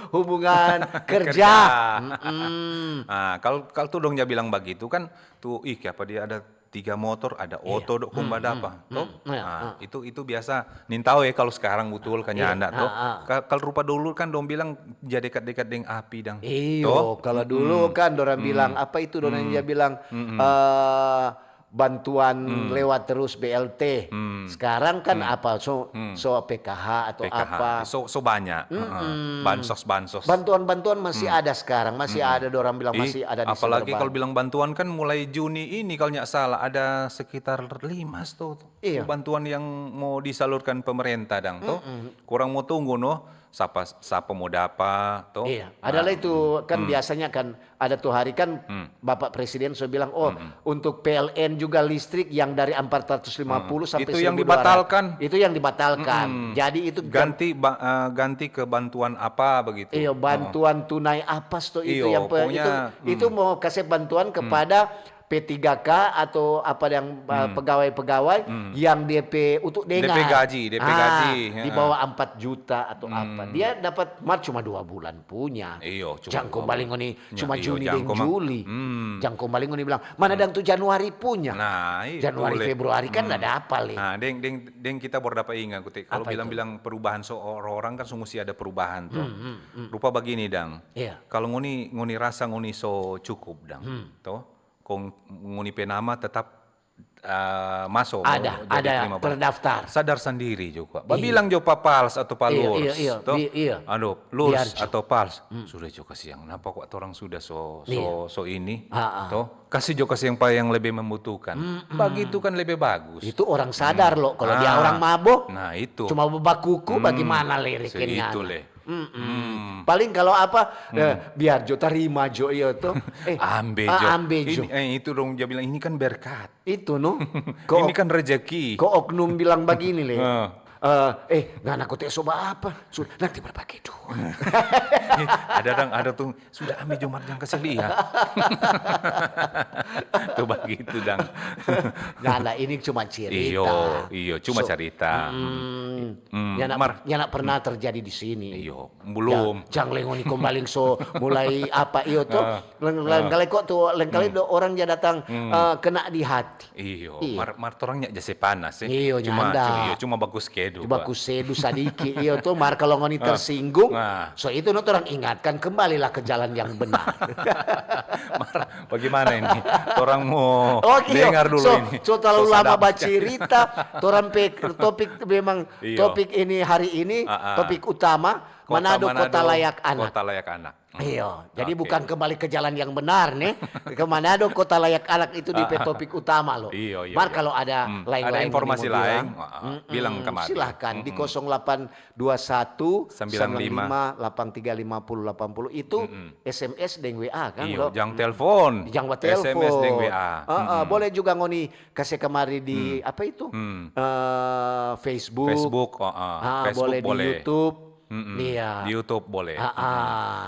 hubungan kerja. Kerja. Mm-mm. Ah, kalau kalau tu dong ja bilang bagitu kan, tu, "Ih, kiapa dia ada tiga motor, ada oto do kong badapa," toh? Hmm, ya, Ah, ah. itu itu biasa. Nintau ya kalau sekarang butul kanya Iya, anda toh. ah, ah. Ka- Kalau rupa dulu kan dong bilang ja dekat-dekat deng api dang. Iyo, Toh? Kalau dulu Mm-mm. Kan dorang Mm-mm. Bilang apa itu dorang Mm-mm. Ja bilang Mm-mm. eh, bantuan Mm. Lewat terus B L T. Mm. Sekarang kan Mm. Apa so Mm. so P K H atau P K H. Apa? So so banyak. Heeh. Mm-mm. Bansos bansos. Bantuan-bantuan masih Mm. ada sekarang, masih Mm-mm. ada dorang bilang Ih, masih ada di apalagi Semerbak. Kalau bilang bantuan kan mulai Juni ini kalau nggak salah ada sekitar lima sto tuh. Iya. Bantuan yang mau disalurkan pemerintah dang toh. Mm-mm. Kurang mau tunggu noh, sapa sapa mau dapa toh. Iya, ada lah itu kan Hmm. Biasanya kan ada tuh hari kan Hmm. Bapak Presiden so bilang, "Oh, Hmm. Untuk P L N juga listrik yang dari empat ratus lima puluh Hmm. Sampai Itu yang seribu dua ratus." Dibatalkan. Itu yang dibatalkan. Hmm. Jadi itu jam- Ganti ba- eh, ganti ke bantuan apa begitu? Iya, Oh. Bantuan tunai apa sto itu Iyo, yang pe- pokoknya, itu, itu hmm. Mau kasih bantuan kepada P tiga K atau apa yang uh, Hmm. Pegawai-pegawai Hmm. Yang D P untuk D P dengar. Gaji, D P Ah, gaji, di ya. Bawah empat juta atau Hmm. Apa. Dia dapat mar cuma dua bulan punya. Iyo, cuma Jangko dua balik bulan. Ngoni Ya, cuma iyo, Juni jangko deng mah. Juli. Hmm. Jangko balik Ngoni bilang, "Mana dang tu Januari punya?" Nah, itu Januari, le. Februari kan Hmm. Ada apa le? Nah, deng deng deng kita baru dapat ingat, Kute. Kalau Apa itu? Bilang-bilang perubahan so orang-orang kan sungguh sih ada perubahan tuh. Hmm, hmm, hmm. Rupa begini dang. Iya. Kalau ngoni ngoni rasa ngoni so cukup dang, Hmm. toh? Kong ngoni pe nama tetap eh, maso mo Ada, jadi ada terima ba-, terdaftar. Sadar sandiri jo kwa. Iya. Babilang jo pa pals atau pa Iya, lurs, iya, iya, to? Bi-, iya. Anu, lurs Biar jo. atau pals. Hmm. Sudah jo kasiang. Napa kwa torang sudah so, so, Iya. so ini, Ah, ah. to? Kasi jo kasiang pa yang lebih membutuhkan. Mm-mm. Bagitu kan lebih bagus. Itu orang sadar Hmm. lo, kalau dia Ah, orang mabo, nah itu. cuma bakuku, Hmm. bagaimana lirikin So, itu ngana? le. Mm-mm. Hmm. Paling kalau apa, Hmm. eh, biar jo tarima jo, iyo to. Eh, Ambe ah, jo. ambe jo. Ini, eh, itu dong, dia bilang, "Ini kan berkat." Itu no. Ko Ini ok-, kan rezeki. ko oknum bilang bagini le. Ah. Eh, eh, ngana kote so baapa? Sudah, nanti berbagi dua. Ada dang, ada tuh, "Sudah ambe jo mar, jang kasi lia." Tuh bagitu dang. Nah, nah, ini cuma cerita. Iyo, iyo, cuma So, cerita. mm, Mm, nyana, mar- nyana pernah terjadi di sini. Iyo, belum. Ja-, jang le ngoni kombaling so mulai apa iyo to. Ah, Leng-, ah. lengkali kok tu, lengkali Hmm. do orang ja datang, Hmm. eh, kena di hati. Iyo, Iyo. mar, mar torang nya ja se panas, eh. Iyo, Cuma, nyanda. cu-, iyo, cuma bagus kedu, Cuma Pak. kusedu sadiki, iyo to, mar kalau ngoni Ah. tersinggung, Ah. so itu no torang ingatkan, kembalilah ke jalan yang benar. Mar, bagaimana ini? Torang mo Oh, iyo. dengar dulu So, ini. so terlalu So lama sadap. bacerita, torang pe topik memang Iyo. topik ini hari ini, Ah, ah. topik utama, Kota Manado, Manado, kota layak anak. kota layak anak. Hmm. Iyo, jadi Oke. bukan kembali ke jalan yang benar, nih. Ke Manado, kota layak anak itu di pe Ah, ah. topik utama, lo. Iyo, iyo, Mar, iyo. kalau ada Hmm, lain-lain ada yang informasi mau bilang, lain, ah, ah, mm-mm, bilang kemari. silakan di Mm-mm. kosong delapan dua satu, Sembilan lima. sembilan lima, delapan tiga lima puluh delapan puluh. Itu Mm-mm. S M S deng W A, kan, Iyo, lo? jang telepon. Jang ba S M S deng telepon. W A. Ah, ah, Mm-mm. boleh juga ngoni kase kamari di, Hmm. apa itu? Hmm. Eh, Facebook. Facebook, oh, oh. Ah, Facebook boleh di boleh. YouTube. Mm-mm. Iya. Di YouTube boleh. Ah, ah.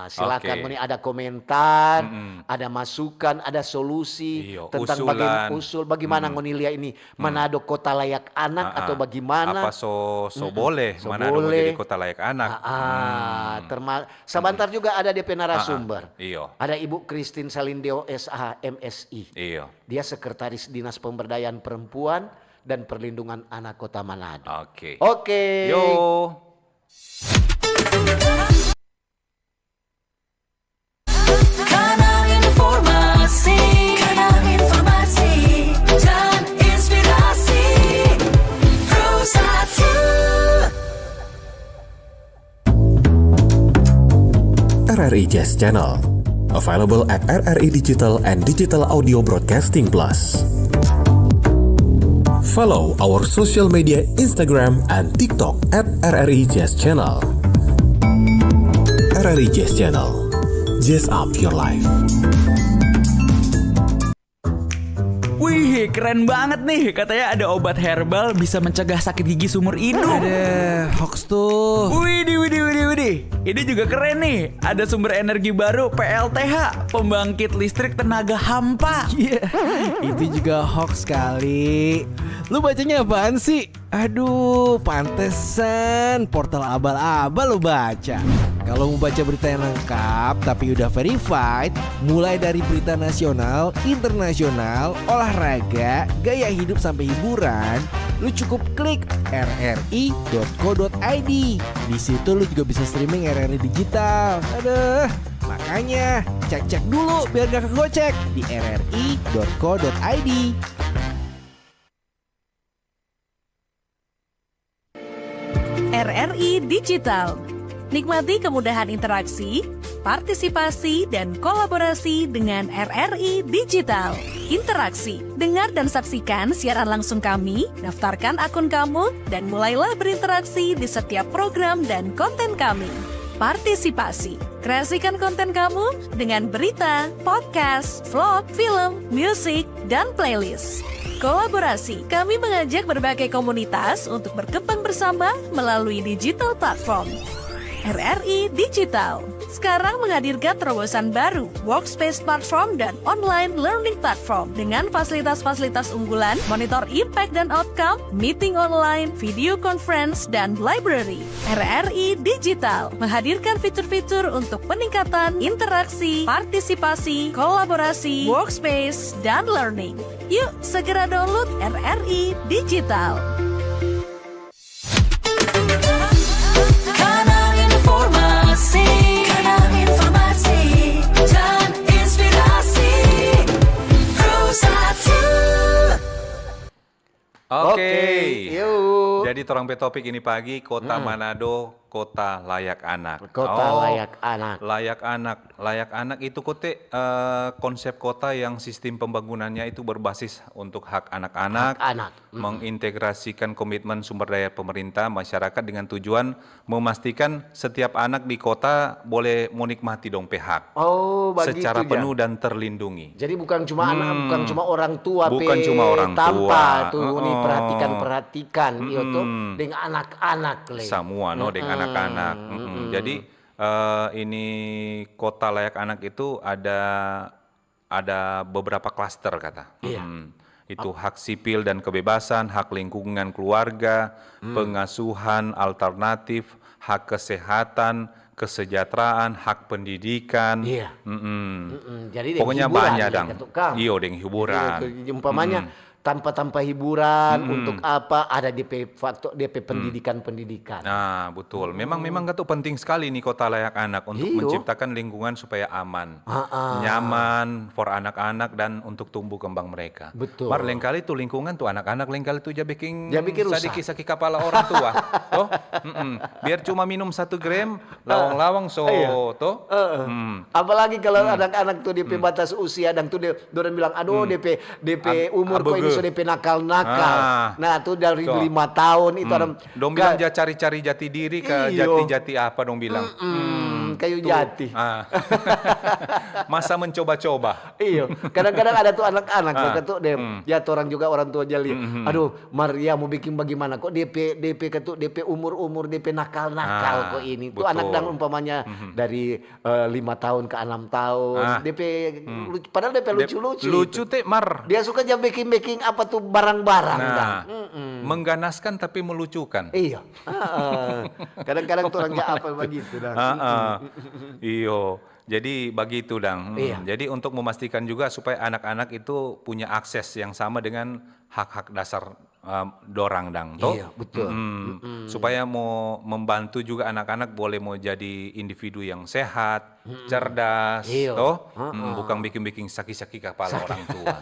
Mm-mm. Silakan, Oke. ngoni ada komentar, Mm-mm. ada masukan, ada solusi Iyo, tentang usulan. bagaim-, usul, bagaimana Mm-mm. ngoni lia ini, Mm. Manado kota layak anak Ah, atau ah. bagaimana? Apa so, so Mm-mm. boleh So Manado boleh. menjadi kota layak anak? Ah, ah. Hmm. Terma-, sabantar Mm-mm. juga ada depe Ah, ah. narasumber. Iyo. Ada Ibu Christine Salindeo, S H, M Si. Iyo. Dia Sekretaris Dinas Pemberdayaan Perempuan dan Perlindungan Anak Kota Manado. Oke. Oke. Yo. Kanal informasi, kanal informasi, dan inspirasi. Pro satu. R R I Jazz Channel. Available at R R I Digital and Digital Audio Broadcasting Plus. Follow our social media, Instagram and TikTok at R R I Jazz Channel. R R I Jazz Channel. Jazz up your life. Wih, keren banget nih. Katanya ada obat herbal bisa mencegah sakit gigi seumur hidup. Ada hoax tuh. Widih, widih, widih, widih. Ini juga keren nih. Ada sumber energi baru, P L T H, pembangkit listrik tenaga hampa. Iya, itu juga hoax kali. Lu bacanya apaan sih? Aduh, pantesan portal abal-abal lo baca. Kalau mau baca berita yang lengkap tapi udah verified, mulai dari berita nasional, internasional, olahraga, gaya hidup sampai hiburan, lu cukup klik R R I dot co dot I D. Di situ lu juga bisa streaming R R I digital. Aduh, makanya cek-cek dulu biar gak kegocek di R R I dot co dot I D. R R I Digital. Nikmati kemudahan interaksi, partisipasi, dan kolaborasi dengan R R I Digital. Interaksi. Dengar dan saksikan siaran langsung kami, daftarkan akun kamu, dan mulailah berinteraksi di setiap program dan konten kami. Partisipasi. Kreasikan konten kamu dengan berita, podcast, vlog, film, musik, dan playlist. Kolaborasi. Kami mengajak berbagai komunitas untuk berkembang bersama melalui digital platform. R R I Digital sekarang menghadirkan terobosan baru, workspace platform dan online learning platform dengan fasilitas-fasilitas unggulan, monitor impact dan outcome, meeting online, video conference, dan library. R R I Digital menghadirkan fitur-fitur untuk peningkatan interaksi, partisipasi, kolaborasi, workspace, dan learning. Yuk, segera download R R I Digital. Kanal informasi, kanal informasi dan inspirasi. Pro satu. Oke. Oke, yuk. Jadi torang pe topik ini pagi, Kota Hmm. Manado, kota layak anak. Kota Oh, layak anak. Layak anak. Layak anak itu, kote, eh, konsep kota yang sistem pembangunannya itu berbasis untuk hak anak-anak, Hak anak. Mm. mengintegrasikan komitmen sumber daya pemerintah, masyarakat dengan tujuan memastikan setiap anak di kota boleh menikmati dong pe hak Oh, bagitu secara ja. penuh dan terlindungi. Jadi bukan cuma anak, Hmm. bukan cuma orang tua Bukan pe cuma orang tampa tua. tu ni Heeh. perhatikan-perhatikan, iyo to, Mm-mm. deng anak-anak le. Samua, no, deng Mm-mm. anak-anak. Mm-mm. Mm-mm. Jadi, eh, ini kota layak anak itu ada, ada beberapa klaster kata. Iya. Mm-mm. Itu Ap- hak sipil dan kebebasan, hak lingkungan keluarga, Hmm. pengasuhan alternatif, hak kesehatan, kesejahteraan, hak pendidikan. Iya. Mm-mm. Mm-mm. Jadi deng Pokoknya hiburan banyak, ya, dang. Ketu Kang. Iyo, deng hiburan. Jadi, umpamanya, Mm-mm. tanpa-tanpa hiburan, Mm-mm. untuk apa, ada depe faktor, depe Mm. pendidikan-pendidikan. Nah, betul. Memang, Mm. memang katu penting sekali nih kota layak anak untuk Iyo. menciptakan lingkungan supaya aman, Ah, ah. nyaman for anak-anak dan untuk tumbuh kembang mereka. Betul. Mar lengkali tu lingkungan tu anak-anak lengkali tu ja biking Ja biking rusak. sadiki saki kapala orang tua. Toh? Mm-mm. Biar cuma minum satu gram, lawang-lawang so, Iya. toh? Heeh. Hmm. Apalagi kalau Hmm. anak-anak tu depe Hmm. batas usia dan tu de-, dorang bilang, "Aduh, Hmm. depe, depe Ab-, umur ko ini abege. so depe nakal-nakal." Ah. Nah, tu dari Toh. lima tahun itu Hmm. ada Dong bilang ka- ja cari-cari jati diri ka Iyo. jati-jati apa dong bilang? Mm-mm, Hmm. kayu Tu. jati. Ah. Masa mencoba-coba. Iyo, kadang-kadang ada tu anak-anak, Ah, katu de, hmm. ya, torang juga orang tua jali. Hmm, hmm, hmm. Aduh, Maria mo biking bagimana? Ko depe, depe katu, depe umur-umur, depe nakal-nakal Ah, ko ini. Tu anak betul. dang umpamanya Hmm, hmm. dari, eh, lima tahun ke enam tahun. Ah. Depe Hmm. lucu, padahal depe Dep-, lucu-lucu lucu itu. te, Mar. Dia suka ja beking-beking apa tu barang-barang, Nah, dang. Mm-mm. mengganaskan tapi melucukan. Iyo. Heeh. Kadang-kadang torang ja apa bagitu, dang. Heeh. Mm-mm. Iyo. Jadi bagitu, dang. Hmm, Iya. jadi untuk memastikan juga supaya anak-anak itu punya akses yang sama dengan hak-hak dasar, eh, dorang, dang, to? Iya, betul. Mm-mm. Mm-mm. Supaya mo membantu juga anak-anak boleh mo jadi individu yang sehat, Mm-mm. cerdas, Iya. to? Heeh. Mm, bukang biking-biking saki-saki kapala Saki. orang tua.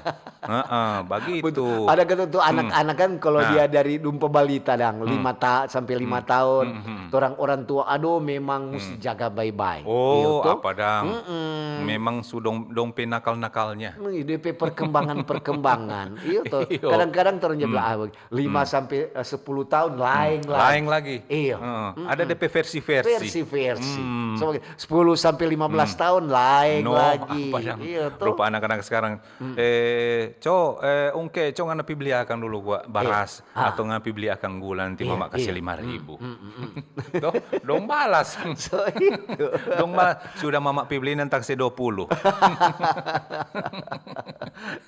Heeh, bagitu. Betul. Ada katu tu Hmm. anak-anak kan kalau Nah. dia dari dumpa balita, dang, Hmm. lima ta-, sampai lima Hmm. tahun, Hmm, hmm, hmm. torang orang tua, aduh, memang musti Hmm. jaga bae-bae. Oh, Iyo, to? apa dang? Mm-mm. Memang su dong, dong pe nakal-nakalnya. Hmm, depe perkembangan-perkembangan. Iyo, to. Iyo. Kadang-kadang torang ja Hmm. bilang, ah, lima Hmm. sampai, eh, sepuluh tahun, laeng Hmm. lagi. Laeng lagi. Iyo. Heeh. Mm-mm. Ada depe versi-versi. Versi-versi. Hmm. So, sepuluh sampai lima belas Hmm. tahun, laeng No, lagi. apa dang? Iyo, to. Rupa anak-anak sekarang, Hmm. Eh, Co, eh, Ungke, Co, ngana pi bli akang dulu gua Iya. baras, Ah. atau ngana pi bli akang gula, nanti Iya, mama kase iya. lima ribu. Hmm, hmm, hmm, hmm. Toh, dong balas. So itu. Dong balas, sudah mama pi bli, nanti kase dua puluh.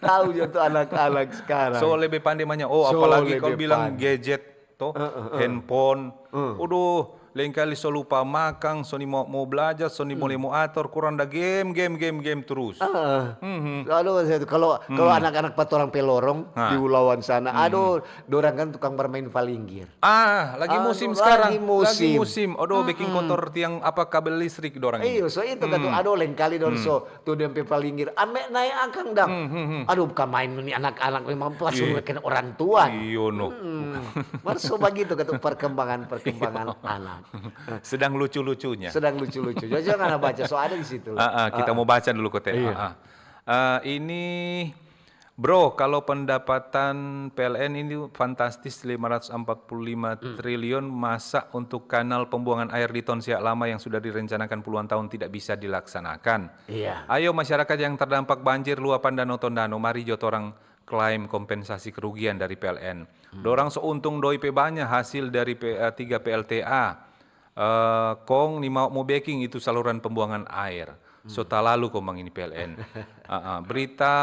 Tahu jo tu anak-anak sekarang. So lebe pande manya. Oh, So apalagi lebe kalo bilang pande. gadget, to, Heeh, heeh. handphone. Hmm. Aduh, lengkali so lupa makang, so ni mo, mo blajar, so ni Hmm. boleh mo ator, kurang da game, game, game, game terus. Heeh. Mhm. Aduh, saya tu, kalau, kalau Hmm. anak-anak pa torang pe lorong Ha. di Ulawan sana, Hmm. aduh, dorang kan tukang bermain palinggir. Ah, lagi Aduh, musim sekarang. lagi musim. Lagi musim. Aduh, bikin Mm-mm. kotor tiang apa kabel listrik dorang ini. Iyo, so itu katu, Hmm. aduh, lengkali dong Hmm. so tu dong pe palinggir, ambe nae akang dang. Hmm, hmm, hmm. Aduh, bukan main ni anak-anak, memang pas Iya. wekan orang tua. Iyo, no. Hmm. Mar so bagitu katu perkembangan-perkembangan Iyo. anak. Sedang lucu-lucunya. Sedang lucu-lucu. Jadi jangan baca, so ada di situ. Ah, ah, kita Ah, ah. mau baca dulu kote. Iya. Ah, ah. Ah, ini, Bro, kalau pendapatan P L N ini fantastis, lima ratus empat puluh lima Hmm. triliun, masa untuk kanal pembuangan air di Tonsea Lama yang sudah direncanakan puluhan tahun tidak bisa dilaksanakan? Iya. Ayo, masyarakat yang terdampak banjir luapan Danau Tondano, mari jo torang klaim kompensasi kerugian dari P L N. Hmm. Dorang so untung doi pe banya hasil dari P-, eh, tiga P L T A. Eh, kong nimau mo beking itu saluran pembuangan air. So Hmm. talalu komang ini P L N. Ah, ah. Berita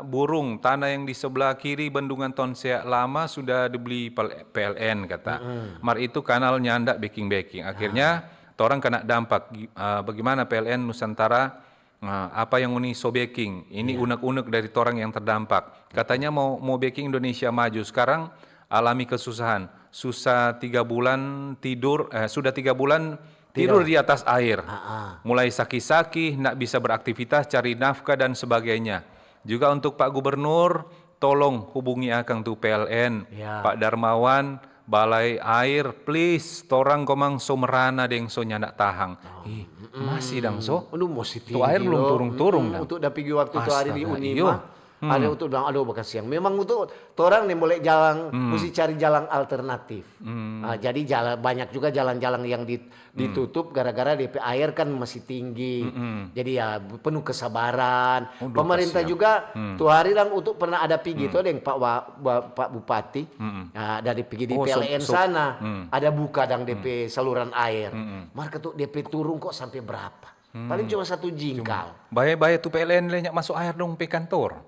burung, tanah yang di sebelah kiri bendungan Tonsea Lama sudah dibeli pel-, P L N, kata. Mm-mm. Mar itu kanal nyanda beking-beking. Akhirnya, Ah. torang kena dampak. Gi-, eh, bagaimana P L N Nusantara, eh, apa yang ngoni so beking? Ini Iya. unek-unek dari torang yang terdampak. Katanya mau, mau beking Indonesia maju. Sekarang alami kesusahan. Susah tiga bulan tidur, eh, sudah tiga bulan tidur Tidur. di atas air. Ah, ah. Mulai saki-saki, ndak bisa beraktivitas, cari nafkah, dan sebagainya. Juga untuk Pak Gubernur, tolong hubungi akang tu P L N, Ya. Pak Darmawan, balai air, please, torang komang so merana deng so nyanda tahang. Ih, masih dang so? Aduh, masih Tu air tinggi, belum loh. turun-turun, Mm, dang. Untuk da pigi waktu tu hari di Astaga, Unima, iyo. ada untuk bilang, "Aduh, bakasiang." Memang untuk torang nih mulai jalan, mesti cari jalan alternatif. Ah, jadi jalan, banyak juga jalan-jalan yang di- ditutup gara-gara D P air kan masih tinggi. Jadi ya penuh kesabaran. Aduh, Pemerintah kasihan. Juga tu hari dang untuk pernah ada pigi to deng Pak Wa- Wa- Pak Bupati. Ah, dari pigi di Oh, so- P L N so- sana ada buka dang D P saluran air. Mar katu D P turun kok sampai berapa? Paling cuma satu jingkal. Bae-bae tu P L N le nya maso air dong pe kantor.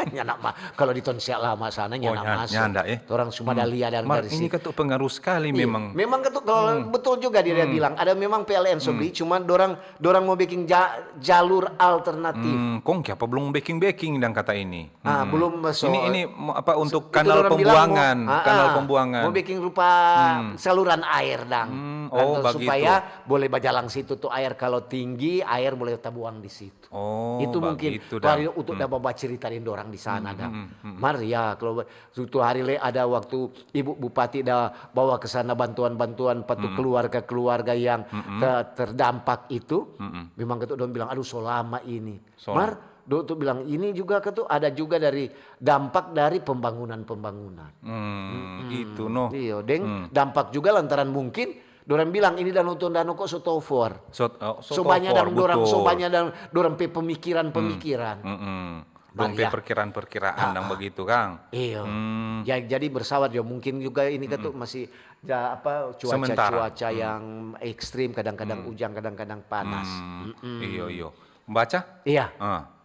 Nyanda ma- kalau di Tonsia Lama sana Oh, nyanda nya- masuk. nyanda, eh. Orang cuma ada lia dan Mar, dari ini situ. Katu pengaruh sekali Iya, memang. Memang katu kalau betul juga dia bilang ada memang P L N Sobri, cuma dorang dorang mau bikin ja- jalur alternatif. Hmm, kong kiapa belum backing-backing dang kata ini? Ah, belum so- Ini ini mo- apa untuk Itu kanal orang bilang pembuangan, mau- ah, kanal ah, pembuangan. Mau bikin rupa saluran air dang. Hmm, oh, Atau begitu. Supaya boleh bajalang situ tuh air kalau tinggi air boleh tabuang di situ. Oh, Itu mungkin begitu tuh hari dang. Untuk da bawa cerita deng dorang di sana dang. Mar ya kalau tuh hari le ada waktu ibu bupati da bawa ke sana bantuan-bantuan patu keluarga-keluarga yang ter- terdampak itu, memang katu dong bilang aduh so lama ini. So- Mar dong tuh bilang ini juga katu ada juga dari dampak dari pembangunan-pembangunan. Hmm, itu no. Iyo, deng dampak juga lantaran mungkin dorang bilang ini Danau Tondano kok so tofor. So, oh, So banyak tofor, dang dorang, so betul. Banyak dang dorang pe pemikiran-pemikiran. Mm-mm. Dong pe Maria. Perkiraan-perkiraan dang begitu kang. Iyo. Hmm. Ya, jadi bersahabat ya mungkin juga ini katu masih ja, apa cuaca Sementara. Cuaca yang ekstrim kadang-kadang hujan kadang-kadang panas. Hmm. Iyo iyo. Baca? Iya. Ah.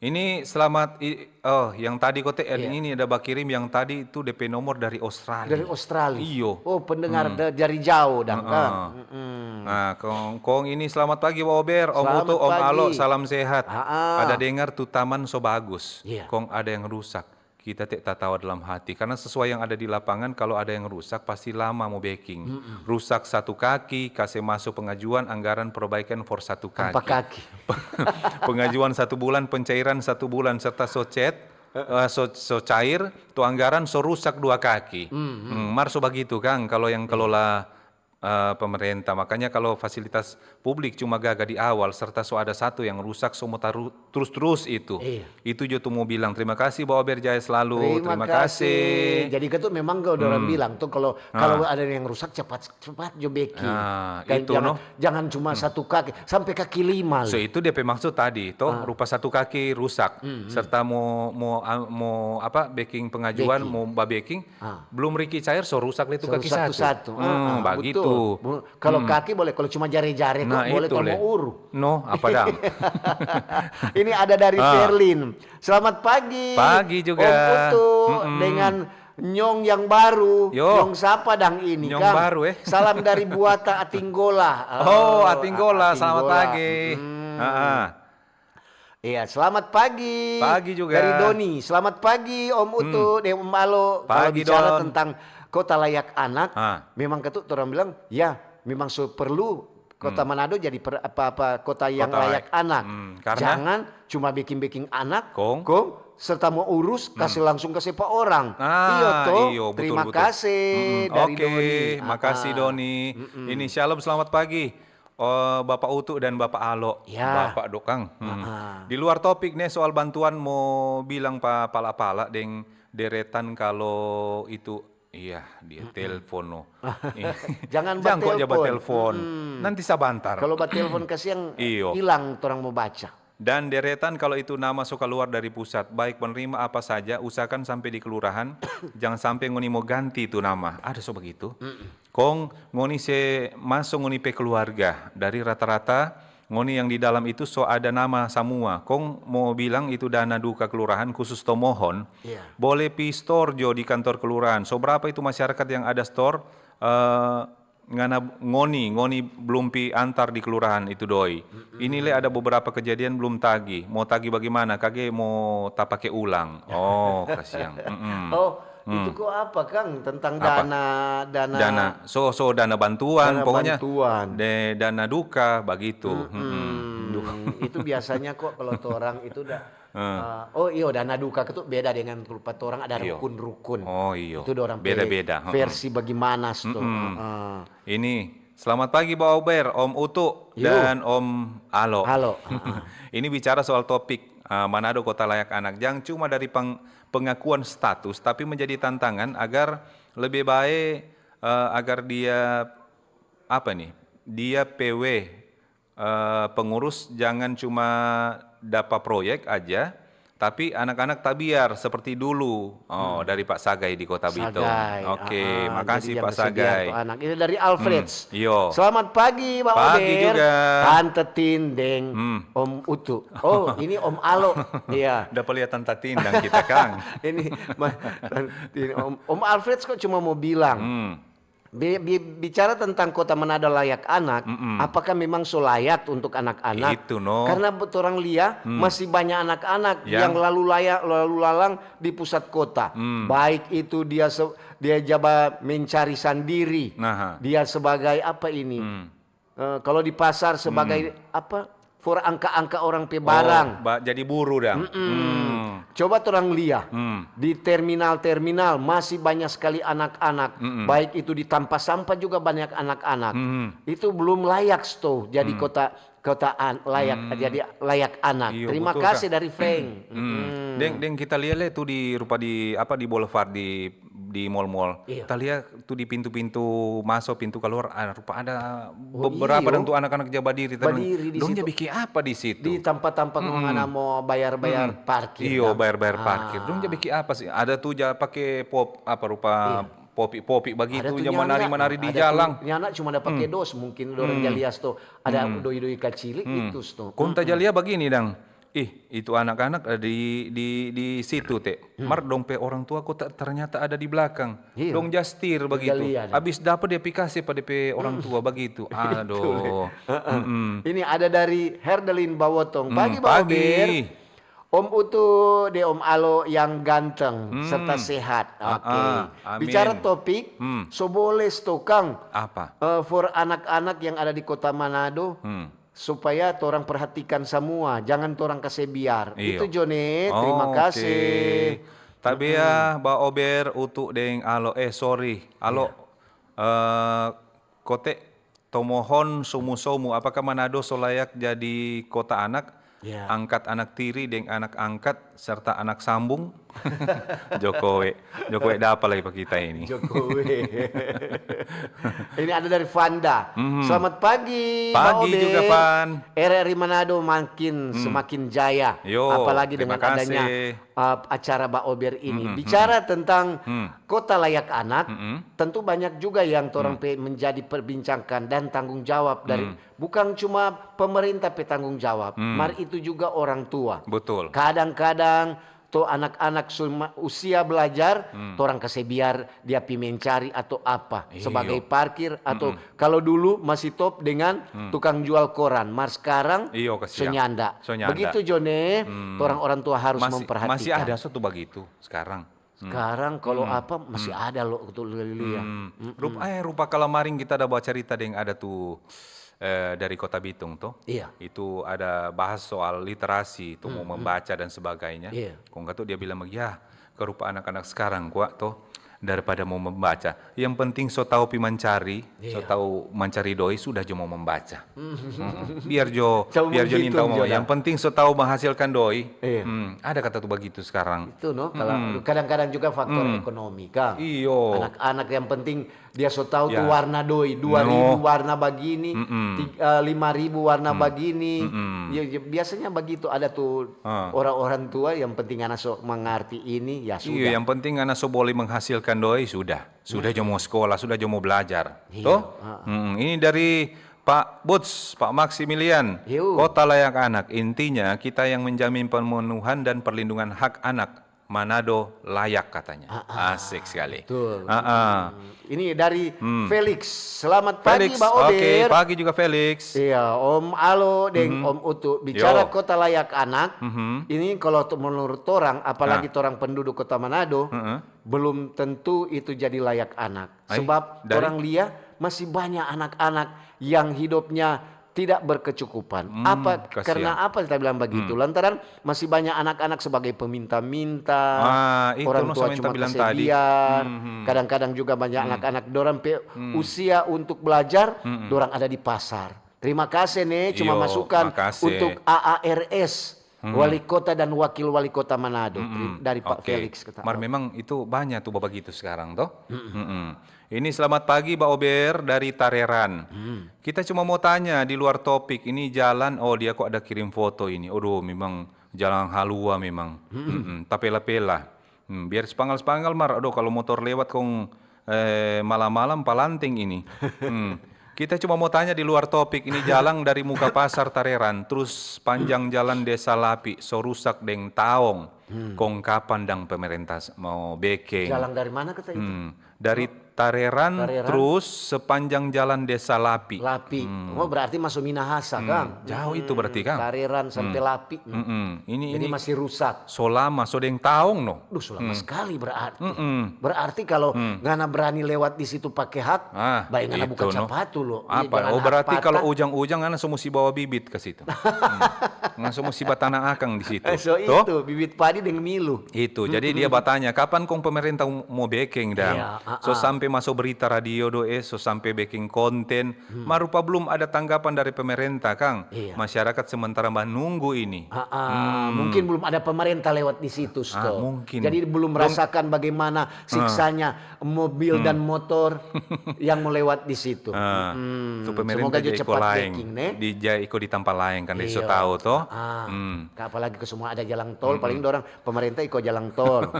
Ini selamat i- oh yang tadi kote Iya. Ini ada bakirim yang tadi itu D P nomor dari Australia. Dari Australia. Iyo. Oh, pendengar da- dari jauh dang kan. Heeh. Nah, kong, kong ini selamat pagi Wa Ober, Om Selamat Utu, Om pagi. Alo, salam sehat. Ah, ah. Ada dengar tu taman so bagus. Iya. Kong ada yang rusak. Kita te tatawa dalam hati karena sesuai yang ada di lapangan kalau ada yang rusak pasti lama mo beking. Rusak satu kaki, kase maso pengajuan anggaran perbaikan for satu kaki. Tanpa kaki. Pengajuan satu bulan, pencairan satu bulan serta so cat, eh, so, so cair, tu anggaran so rusak dua kaki. Hmm, mar so bagitu kang kalau yang kelola eh, pemerintah. Makanya kalau fasilitas publik cuma gaga di awal serta so ada satu yang rusak so mo taru- terus-terus itu. Iya. Itu jo tu mo bilang terima kasih Bawa Berjaya selalu. Terima, kasih. Jadi katu memang kau orang bilang tuh kalau kalau ada yang rusak cepat cepat jo beking. Ah, Kan itu, jangan, no. Jangan cuma satu kaki sampai kaki lima. So Loh. Itu D P maksud tadi toh rupa satu kaki rusak serta mo mo mo apa beking pengajuan Beking. Mo babeking Ah. belum riki cair so rusak itu So kaki rusak satu. tu satu. Hmm, Ah, bagitu. Betul. Bu- Kalau kaki boleh, kalau cuma jare-jare kok Nah, boleh itu kau le. Mau uru. No, apa dang? Ini ada dari Ah. Berlin. Selamat pagi. Pagi juga. Om Utu Mm-mm. Dengan Nyong yang baru. Yo. Nyong siapa dang ini, Nyong Kang? Baru, eh. Salam dari Buata Atinggola. Oh, Atinggola, selamat Atinggola. Pagi. Mm-mm. Ah, ah. Iya, selamat pagi. Pagi juga. Dari Doni, selamat pagi Om Utu, deh Om Alo. Kalau Pagi, bicara Don. Tentang kota layak anak, Ah. memang ketuk orang bilang, ya, memang so perlu kota Manado jadi per- apa-apa kota yang Kota layak layak. Anak. Hmm, karena? Jangan cuma bikin-bikin anak, Kong? kong, serta mau urus, kasih langsung kasih pa orang. Ah, Iyo toh. iyo, betul, Terima betul. kasih Mm-mm. dari Oke, Doni. makasih Ah, ah. Doni. Ini shalom, selamat pagi. Oh, Bapak Utu dan Bapak Alo. Ya. Bapak Dokang. Hmm. Ah, ah. Di luar topik nih soal bantuan mau bilang pa pala-pala deng deretan kalau itu iya dia telepon no. Iya. Jangan Jang kok ja batelpon. batelpon. Nanti sabantar. Kalau batelpon kasiang Iyo. Hilang orang mau baca. Dan deretan kalau itu nama so kaluar dari pusat, baik penerima apa saja, usahakan sampe di kelurahan, jang sampe ngoni mo ganti tu nama. Ada so bagitu? Kong ngoni se maso ngoni pe keluarga. Dari rata-rata ngoni yang di dalam itu so ada nama samua. Kong mo bilang itu dana duka kelurahan khusus Tomohon, Iya. Boleh pi store jo di kantor kelurahan. So berapa itu masyarakat yang ada store? Eh, ngana ngoni, ngoni belum pi antar di kelurahan itu doi. Ini le ada beberapa kejadian belum tagi. Mau tagi bagaimana? Kage mau tapake ulang. Oh, kasiang. Mm-mm. Oh, itu kok apa Kang tentang Apa? Dana dana Dana so so dana bantuan Dana pokoknya bantuan. De, dana duka begitu. Mm-mm. Hmm, itu biasanya kok kalau torang itu da, eh, oh iyo, dana duka itu beda dengan rupa torang ada rukun-rukun. Oh iyo. Itu dorang pe beda-beda, heeh. Versi bagaimana sto. Mm-mm. Heeh. Ini, selamat pagi, Ba Ober, Om Utu, dan Om Alo. Alo, heeh. Ini bicara soal topik, eh, Manado kota layak anak. Jang cuma dari peng-, pengakuan status, tapi menjadi tantangan agar lebih baik, eh, agar dia, apa nih, dia P W, eh, pengurus jangan cuma dapa proyek aja, tapi anak-anak tabiar seperti dulu. Oh, dari Pak Sagai di Kota Bitung. Sagai, oke, ah, ah, makasih jadi yang Pak Sagai. Anak. Ini dari Alfreds. Hmm, iyo. Selamat pagi, Bang Pagi Ober. Juga. Tante Tin deng Om Utu. Oh, ini Om Alo. Iya. Udah lihat Tante Tin dang kita, Kang. Ini, ma-, ini Om, Om Alfreds kok cuma mau bilang, hmm. Bi-, bi-, bicara tentang Kota Manado layak anak, mm-mm, apakah memang so layak untuk anak-anak? Itu, no. Karena torang lia, hmm, masih banyak anak-anak yang lalu laya-, lalu lalang di pusat kota. Hmm. Baik itu dia se-, dia jaba mencari sandiri, nah, dia sebagai apa ini? Hmm. Eh, kalau di pasar sebagai apa? For angka-angka orang pe barang. Oh, ba-, jadi buru dang. Mm-mm. Hmm. Coba torang lia, hmm, di terminal-terminal masih banyak sekali anak-anak. Mm-mm. Baik itu di tampa sampah juga banyak anak-anak. Mm-mm. Itu belum layak sto jadi, hmm, kota, kota an-, layak, hmm, jadi layak anak. Iyo, terima kasih, Kak. Dari Frank. Hmm. Mm-mm. Deng, deng kita lia le tu di rupa di apa, di boulevard, di di mall-mall. Iya. Ta lia tu di pintu-pintu maso, pintu kaluar, ah, rupa ada beberapa dang tu anak-anak ja badiri. Ta bilang, "Dong ja biking apa di situ?" Di tampa-tampa ngana mo bayar-bayar parkir. Iyo, bayar-bayar parkir. "Dong ja biking apa sih?" Ada tu ja pake pop, apa rupa, iya, popi-popi bagitu, ja manari-manari di jalang. Nyanda cuma da pake dos, mungkin dorang ja lia sto. Ada doi-doi kacili itu sto. Kong ta ja lia bagini dang. Ih, itu anak-anak, eh, di, di, di situ, te. Hmm. Mar dong pe orang tua kok ta-, ternyata ada di belakang. Iya. Dong ja setir bagitu. Abis dapa dia pi kase pa de pe orang tua bagitu. Aduh. Heeh. Mm-mm. Ini ada dari Herdelin Bawotong. Hmm, pagi, Bawobir. Om Utu de Om Alo yang ganteng serta sehat. Oke. Ah, ah, amin. Bicara topik, so boleh sto kang, apa? Eh, for anak-anak yang ada di Kota Manado, supaya torang perhatikan samua, jangan torang kase biar. Iyo. Itu jo ne, terima kasih. Tabea, Ba Ober, Utu deng Alo, eh, sorry, Alo, eh, kote tomohon somu-somu, apakah Manado so layak jadi kota anak? Ya. Angkat anak tiri deng anak angkat serta anak sambung? Jokowi. Jokowi dapa lagi pa kita ini. Jokowi. Ini ada dari Vanda. Mhm. Selamat pagi, Ba Ober. Pagi juga, Van. R R I Manado makin semakin jaya. Yo, terima kasih. Apalagi dengan adanya, uh, acara Ba Ober ini. Mhm, bicara tentang kota layak anak, tentu banyak juga yang torang pe menjadi perbincangkan dan tanggung jawab dari, bukan cuma pemerintah pe tanggung jawab, mar itu juga orang tua. Betul. Kadang-kadang to anak-anak suma-, usia belajar, torang kase biar dia pi mencari atau apa, sebagai parkir atau, kalau dulu masih top dengan tukang jual koran, mar skarang so nyanda. Begitu jo ne, torang orang tua harus memperhatikan. Masih ada satu bagitu skarang. Skarang kalau apa, masih ada lo tu lia. Rupa, eh, rupa kalamaring kita ada bacarita deng ada tu, eh, dari Kota Bitung to. Iya. Itu ada bahas soal literasi, tu mau membaca dan sebagainya. Iya. Kong katu dia bilang bagi, "Ya, ke rupa anak-anak skarang kwa to, daripada mau membaca. Yang penting so tau pi mancari, so tau mancari doi, sudah jo mau membaca." Mm-mm. Biar jo, biar jo nintau mau. Yang penting so tau menghasilkan doi. Iya. Hmm, ada kata tu bagitu sekarang. Itu no, kalau kadang-kadang juga faktor ekonomi, Kang. Iyo. Anak-anak yang penting dia so tau tu warna doi, dua ribu warna bagini, lima ribu warna bagini. Ya, ya, biasanya bagitu ada tu orang-orang tua yang penting anak so mengerti ini, ya sudah. Iyo, yang penting anak so boleh menghasilkan doi, sudah. Sudah jo mo skola, sudah jo mo blajar. Iya, to? Heeh. Mm-mm. Ini dari Pak Buts, Pak Maximilian. Kota layak anak, intinya kita yang menjamin pemenuhan dan perlindungan hak anak Manado layak katanya. Asik sekali. Betul. Ini dari Felix. Selamat pagi, Ba Ober. Oke, pagi juga, Felix. Iya, Om Alo deng Om Utu. Bicara kota layak anak, ini kalau tu menurut torang, apalagi torang penduduk Kota Manado, belum tentu itu jadi layak anak. Sebab orang lia masih banyak anak-anak yang hidupnya tidak berkecukupan. Apa, karena apa kita bilang begitu? Lantaran masih banyak anak-anak sebagai peminta-minta, orang tua cuma tersedia, kadang-kadang juga banyak anak-anak dorang pe usia untuk belajar, dorang ada di pasar. Terima kasih nih, cuma masukan untuk A A R S, wali kota dan wakil wali kota Manado, dari Pak Felix kata. Mar memang itu banyak tuh bagitu sekarang toh. Ini selamat pagi Ba Ober dari Tareran. Kita cuma mau tanya di luar topik, ini jalan, oh dia kok ada kirim foto ini. Aduh, memang jalan halua memang. Mm-mm, tapela-pela. Hmm, biar spanggal-spanggal mar, aduh kalau motor lewat kong eh, malam-malam palanting ini. Hmm. Kita cuma mau tanya di luar topik, ini jalan dari muka pasar Tareran, terus panjang jalan Desa Lapi, so rusak deng taong. Kong kapan dang pemerintah s- mau bekeng? Jalan dari mana kata itu? Hmm, dari Tareran, terus sepanjang jalan Desa Lapi. Lapi. Oh, berarti masuk Minahasa, Kang. Jauh itu berarti, Kang. Tareran sampai Lapi. Mm-mm. Ini, Jadi ini masih rusak. So lama, so deng taong no. Duh, so lama sekali berarti. Berarti kalau ngana berani lewat di situ pakai hak, bae ngana buka itu, no. Capatu lo. Apa? Oh, berarti kalau ujang-ujang ngana so musti bawa bibit ke situ. Hmm. Ngana so musti batana akang di situ. So itu, bibit padi deng milu. Itu. Jadi dia batanya, kapan kong pemerintah mo bekeng dang? Iya, so sampe maso berita radio do eh, so sampe bekeng konten. Mar rupa blum ada tanggapan dari pemerintah, kang. Iya. Masyarakat sementara manunggu ini. Mungkin belum ada pemerintah lewat di situ, mungkin. Jadi belum rasakan bagaimana siksanya mobil dan motor yang mau lewat di situ. Ah, tu pemerintah. Semoga jo cepat iko laeng, backing, ne? Di, ja iko di tampa laeng, kan, so tau, to? Apalagi ke semua ada jalan tol, paling dorang pemerintah iko jalan tol.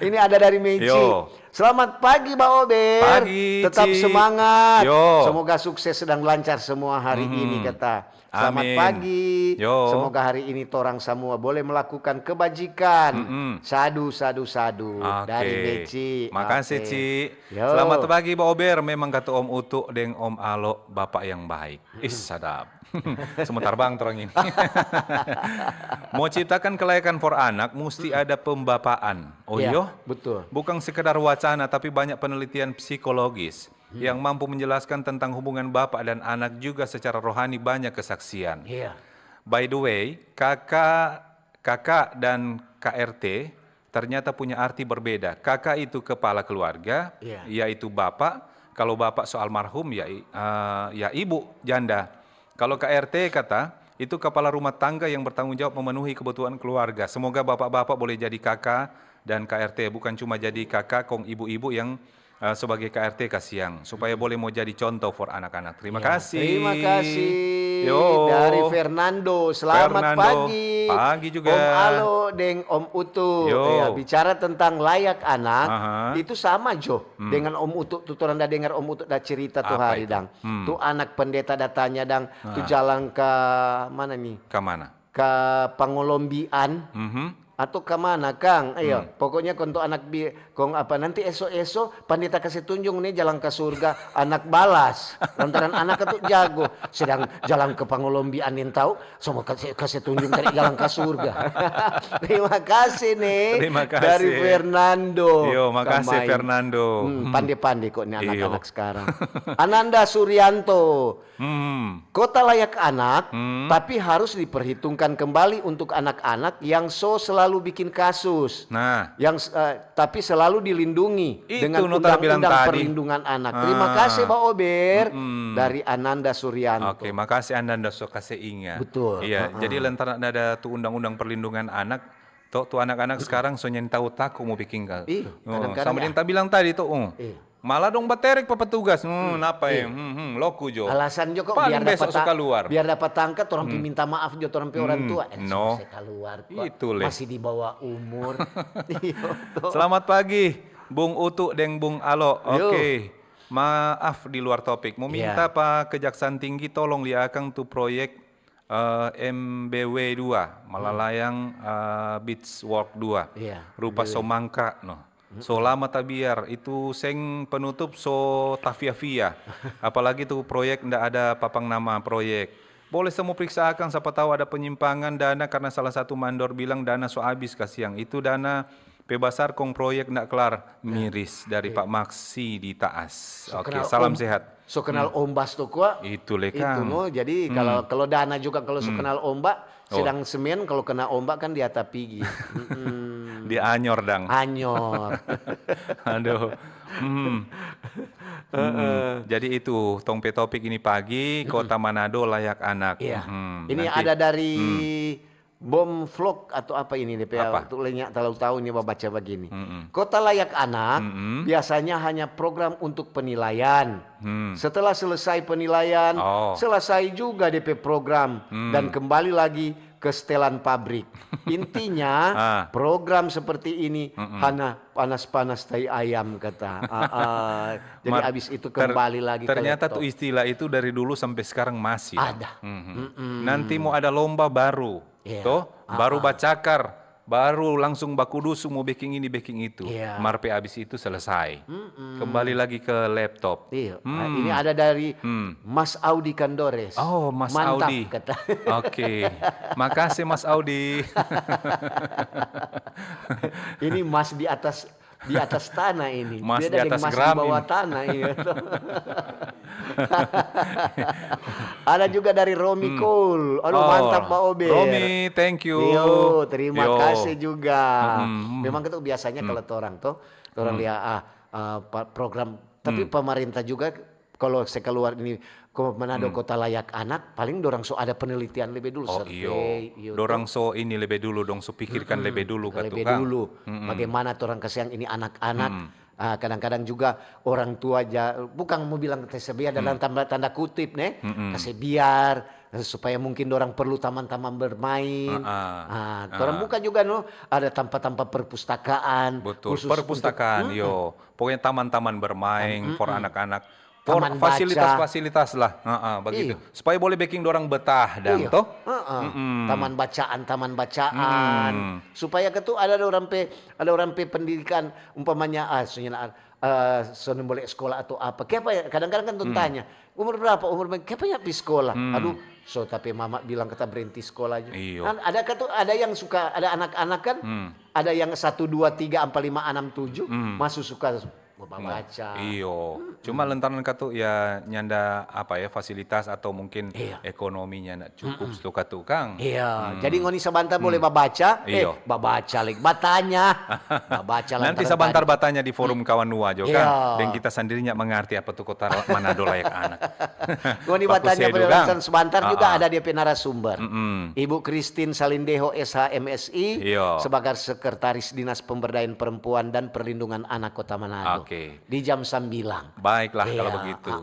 Ini ada dari Meci. Yo. Selamat pagi, Ba Ober. Pagi, tetap semangat. Yo. Semoga sukses dan lancar semua hari ini, kata. Selamat pagi. Yo. Semoga hari ini torang samua boleh melakukan kebajikan. Sadu, sadu, sadu. Oke. Dari Meci. Makasih, Ci. Yo. Selamat pagi, Ba Ober. Memang kata Om Utu deng Om Alo, bapak yang baik. Is, sadap. Sebentar bang, torang ini. Mau ciptakan kelayakan for anak, musti ada pembapaan. Oh, iyo? Betul. Bukan sekedar wacana, tapi banyak penelitian psikologis yang mampu menjelaskan tentang hubungan bapak dan anak juga secara rohani banyak kesaksian. Iya. By the way, kakak, kakak dan K R T ternyata punya arti berbeda. Kakak itu kepala keluarga, yaitu bapak. Kalau bapak so almarhum, ya, i- eh, ya ibu, janda. Kalau K R T kata, itu kepala rumah tangga yang bertanggung jawab memenuhi kebutuhan keluarga. Semoga bapak-bapak boleh jadi kakak dan K R T, bukan cuma jadi kakak kong ibu-ibu yang eh, sebagai K R T kasiang, supaya boleh mau jadi contoh for anak-anak. Terima kasih. Terima kasih. Yo. Dari Fernando. Selamat pagi. Pagi juga. Om Alo deng Om Utu. Yo. Ya, bicara tentang layak anak, itu sama jo dengan Om Utu. Tu torang da dengar Om Utu da cerita tu hari dang. Tu anak pendeta da tanya dang, tu jalang ka mana ni? Ka mana? Ka Pangolombian. Atau ka mana, kang? Ayo, pokoknya kong tu anak bi-, kong apa, nanti eso-eso pandeta kase tunjung ni jalang ka surga, anak balas. Lantaran anak itu jago. Sedang jalang ka Pangolombian yang tahu, semua kase, kase tunjung tadi jalang ka surga. Terima kasih ni. Terima kasih. Dari Fernando. Yo, makasih Fernando. Hmm, pande-pande kok ni anak-anak sekarang. Ananda Suryanto. Kota layak anak, tapi harus diperhitungkan kembali untuk anak-anak yang so selalu bikin kasus. Nah. Yang, eh, tapi selalu dilindungi dengan undang-undang perlindungan anak. Terima kasih, Ba Ober, dari Ananda Suryanto. Oke, makasih Ananda so kase inga. Betul. Iya, jadi lantaran ada tu undang-undang perlindungan anak, to, tu anak-anak sekarang so nyanda tau tako mo biking ka. Ih, kadang-kadang sama deng ta bilang tadi to, Malah dong baterek pa petugas. Hmm, napa ya? Hmm, hmm, loku jo. Alasan jo kok, paling biar besok dapat ta-, keluar. Biar dapat tangka, torang pi minta maaf jo torang pe orang tua. Eh, no. Saya keluar kok. Itu le. Masih di bawah umur. Iyo, to. Selamat pagi, Bung Utu deng Bung Alo. Yo. Oke. Maaf di luar topik. Mau minta pa Kejaksaan Tinggi tolong lia akang tu proyek eh, M B W dua, Malalayang, eh, Beach Walk dua. Iya, rupa M B W. So mangkrak, no. So lama tabiar, itu seng penutup so tafia-fia. Apalagi tu proyek nda ada papang nama proyek. Boleh se mo priksa akang, sapa tau ada penyimpangan dana karena salah satu mandor bilang dana so abis, kasiang. Itu dana Pe basar kong proyek ndak klar, miris dari Pak Maksi di Taas. Oke, salam sehat. So kenal Ombas tu kwa. Itu le kang. Itu no, jadi kalau kalau Dana juga kalau so kenal ombak, sedang semen kalau kena ombak kan dia tapigi. Dia anyor dang. Anyor. Aduh. Hmm. Hmm. Jadi itu tong pe topik ini pagi, Kota Manado layak anak. Iya. Hmm. Ini ada dari Bom Vlog atau apa ini depe ya? Untuk lenyap tahu-tahu ini baca begini. Kota layak anak biasanya hanya program untuk penilaian. Setelah selesai penilaian, selesai juga depe program dan kembali lagi ke setelan pabrik. Intinya program seperti ini hanya panas-panas tai ayam kata. Ah, ah. Jadi abis itu kembali lagi ke laptop. Ternyata tu istilah itu dari dulu sampai sekarang masih. Ada. Nanti mau ada lomba baru, toh, baru bacakar, baru langsung baku dusu mau beking ini beking itu. Mar pe abis itu selesai. Kembali lagi ke laptop. Iya. Ini ada dari Mas Audi Kandores. Oh, Mas Audi. Mantap kata. Oke. Makasih Mas Audi. Ini mas di atas di atas tanah ini. Mas di atas Gramin. Beda deng mas di bawah tanah, iya. Ada juga dari Romi Cole. Aduh, mantap Pak Ober. Romi, thank you. Yo, terima kasih juga. Memang itu biasanya kalau torang tuh, torang lihat ah, ah, program, tapi pemerintah juga kalau se keluar ini Manado kota layak anak, paling dorang so ada penelitian lebe dulu, survei. Dorang so ini lebe dulu, dong so pikirkan lebe dulu katu kang. Bagaimana torang kasiang ini anak-anak. Ah, kadang-kadang juga orang tua ja, bukang mo bilang kase biar dalam tanda, tanda kutip ne, kase biar, eh, supaya mungkin dorang perlu taman-taman bermain. Ah, torang buka juga no, ada tampa-tampa perpustakaan. Betul, perpustakaan, yo. Pokoknya taman-taman bermain for anak-anak. For fasilitas-fasilitas lah, bagitu. Supaya boleh beking dorang betah dang, toh? Taman bacaan, taman bacaan. Supaya ketu ada orang pe, ada orang pe pendidikan, umpamanya, ah, so nyanda, ah, so nyanda boleh sekolah atau apa. Kiapa ya? Kadang-kadang kan tong tanya, umur berapa? Umur berapa? Kiapa ya pi sekolah? Aduh, so tapi mama bilang kata berhenti sekolah aja. Ada ketu, ada yang suka, ada anak-anak kan, ada yang satu, dua, tiga, ampa, lima, anam, tujuh, masuk suka babaca. Iyo. Cuma lantaran katu ya nyanda apa ya fasilitas atau mungkin ekonominya ndak cukup sto katu kang. Iya. Jadi ngoni sabantar boleh babaca, eh babaca lagi, batanya. Babaca. Nanti sabantar batanya di forum kawan nua jo kang. Dan kita sandiri ndak mengerti apa tu kota Manado layak anak. Ngoni batanya pada sabantar juga ada dia pe narasumber. Ibu Christine Salindeho S H M S I sebagai sekretaris Dinas Pemberdayaan Perempuan dan Perlindungan Anak Kota Manado. Oke. Di jam sambilang. Baiklah kalau begitu.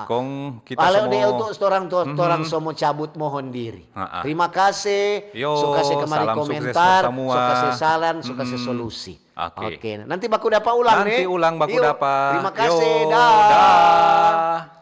Kong kita semua. Kalau dia untuk orang tua, orang semua cabut mohon diri. Terima kasih. Suka saya kemari komentar, suka saya saran, suka saya solusi. Oke. Nanti baku dapa ulang nih. Nanti ulang baku dapa. Terima kasih. Dah.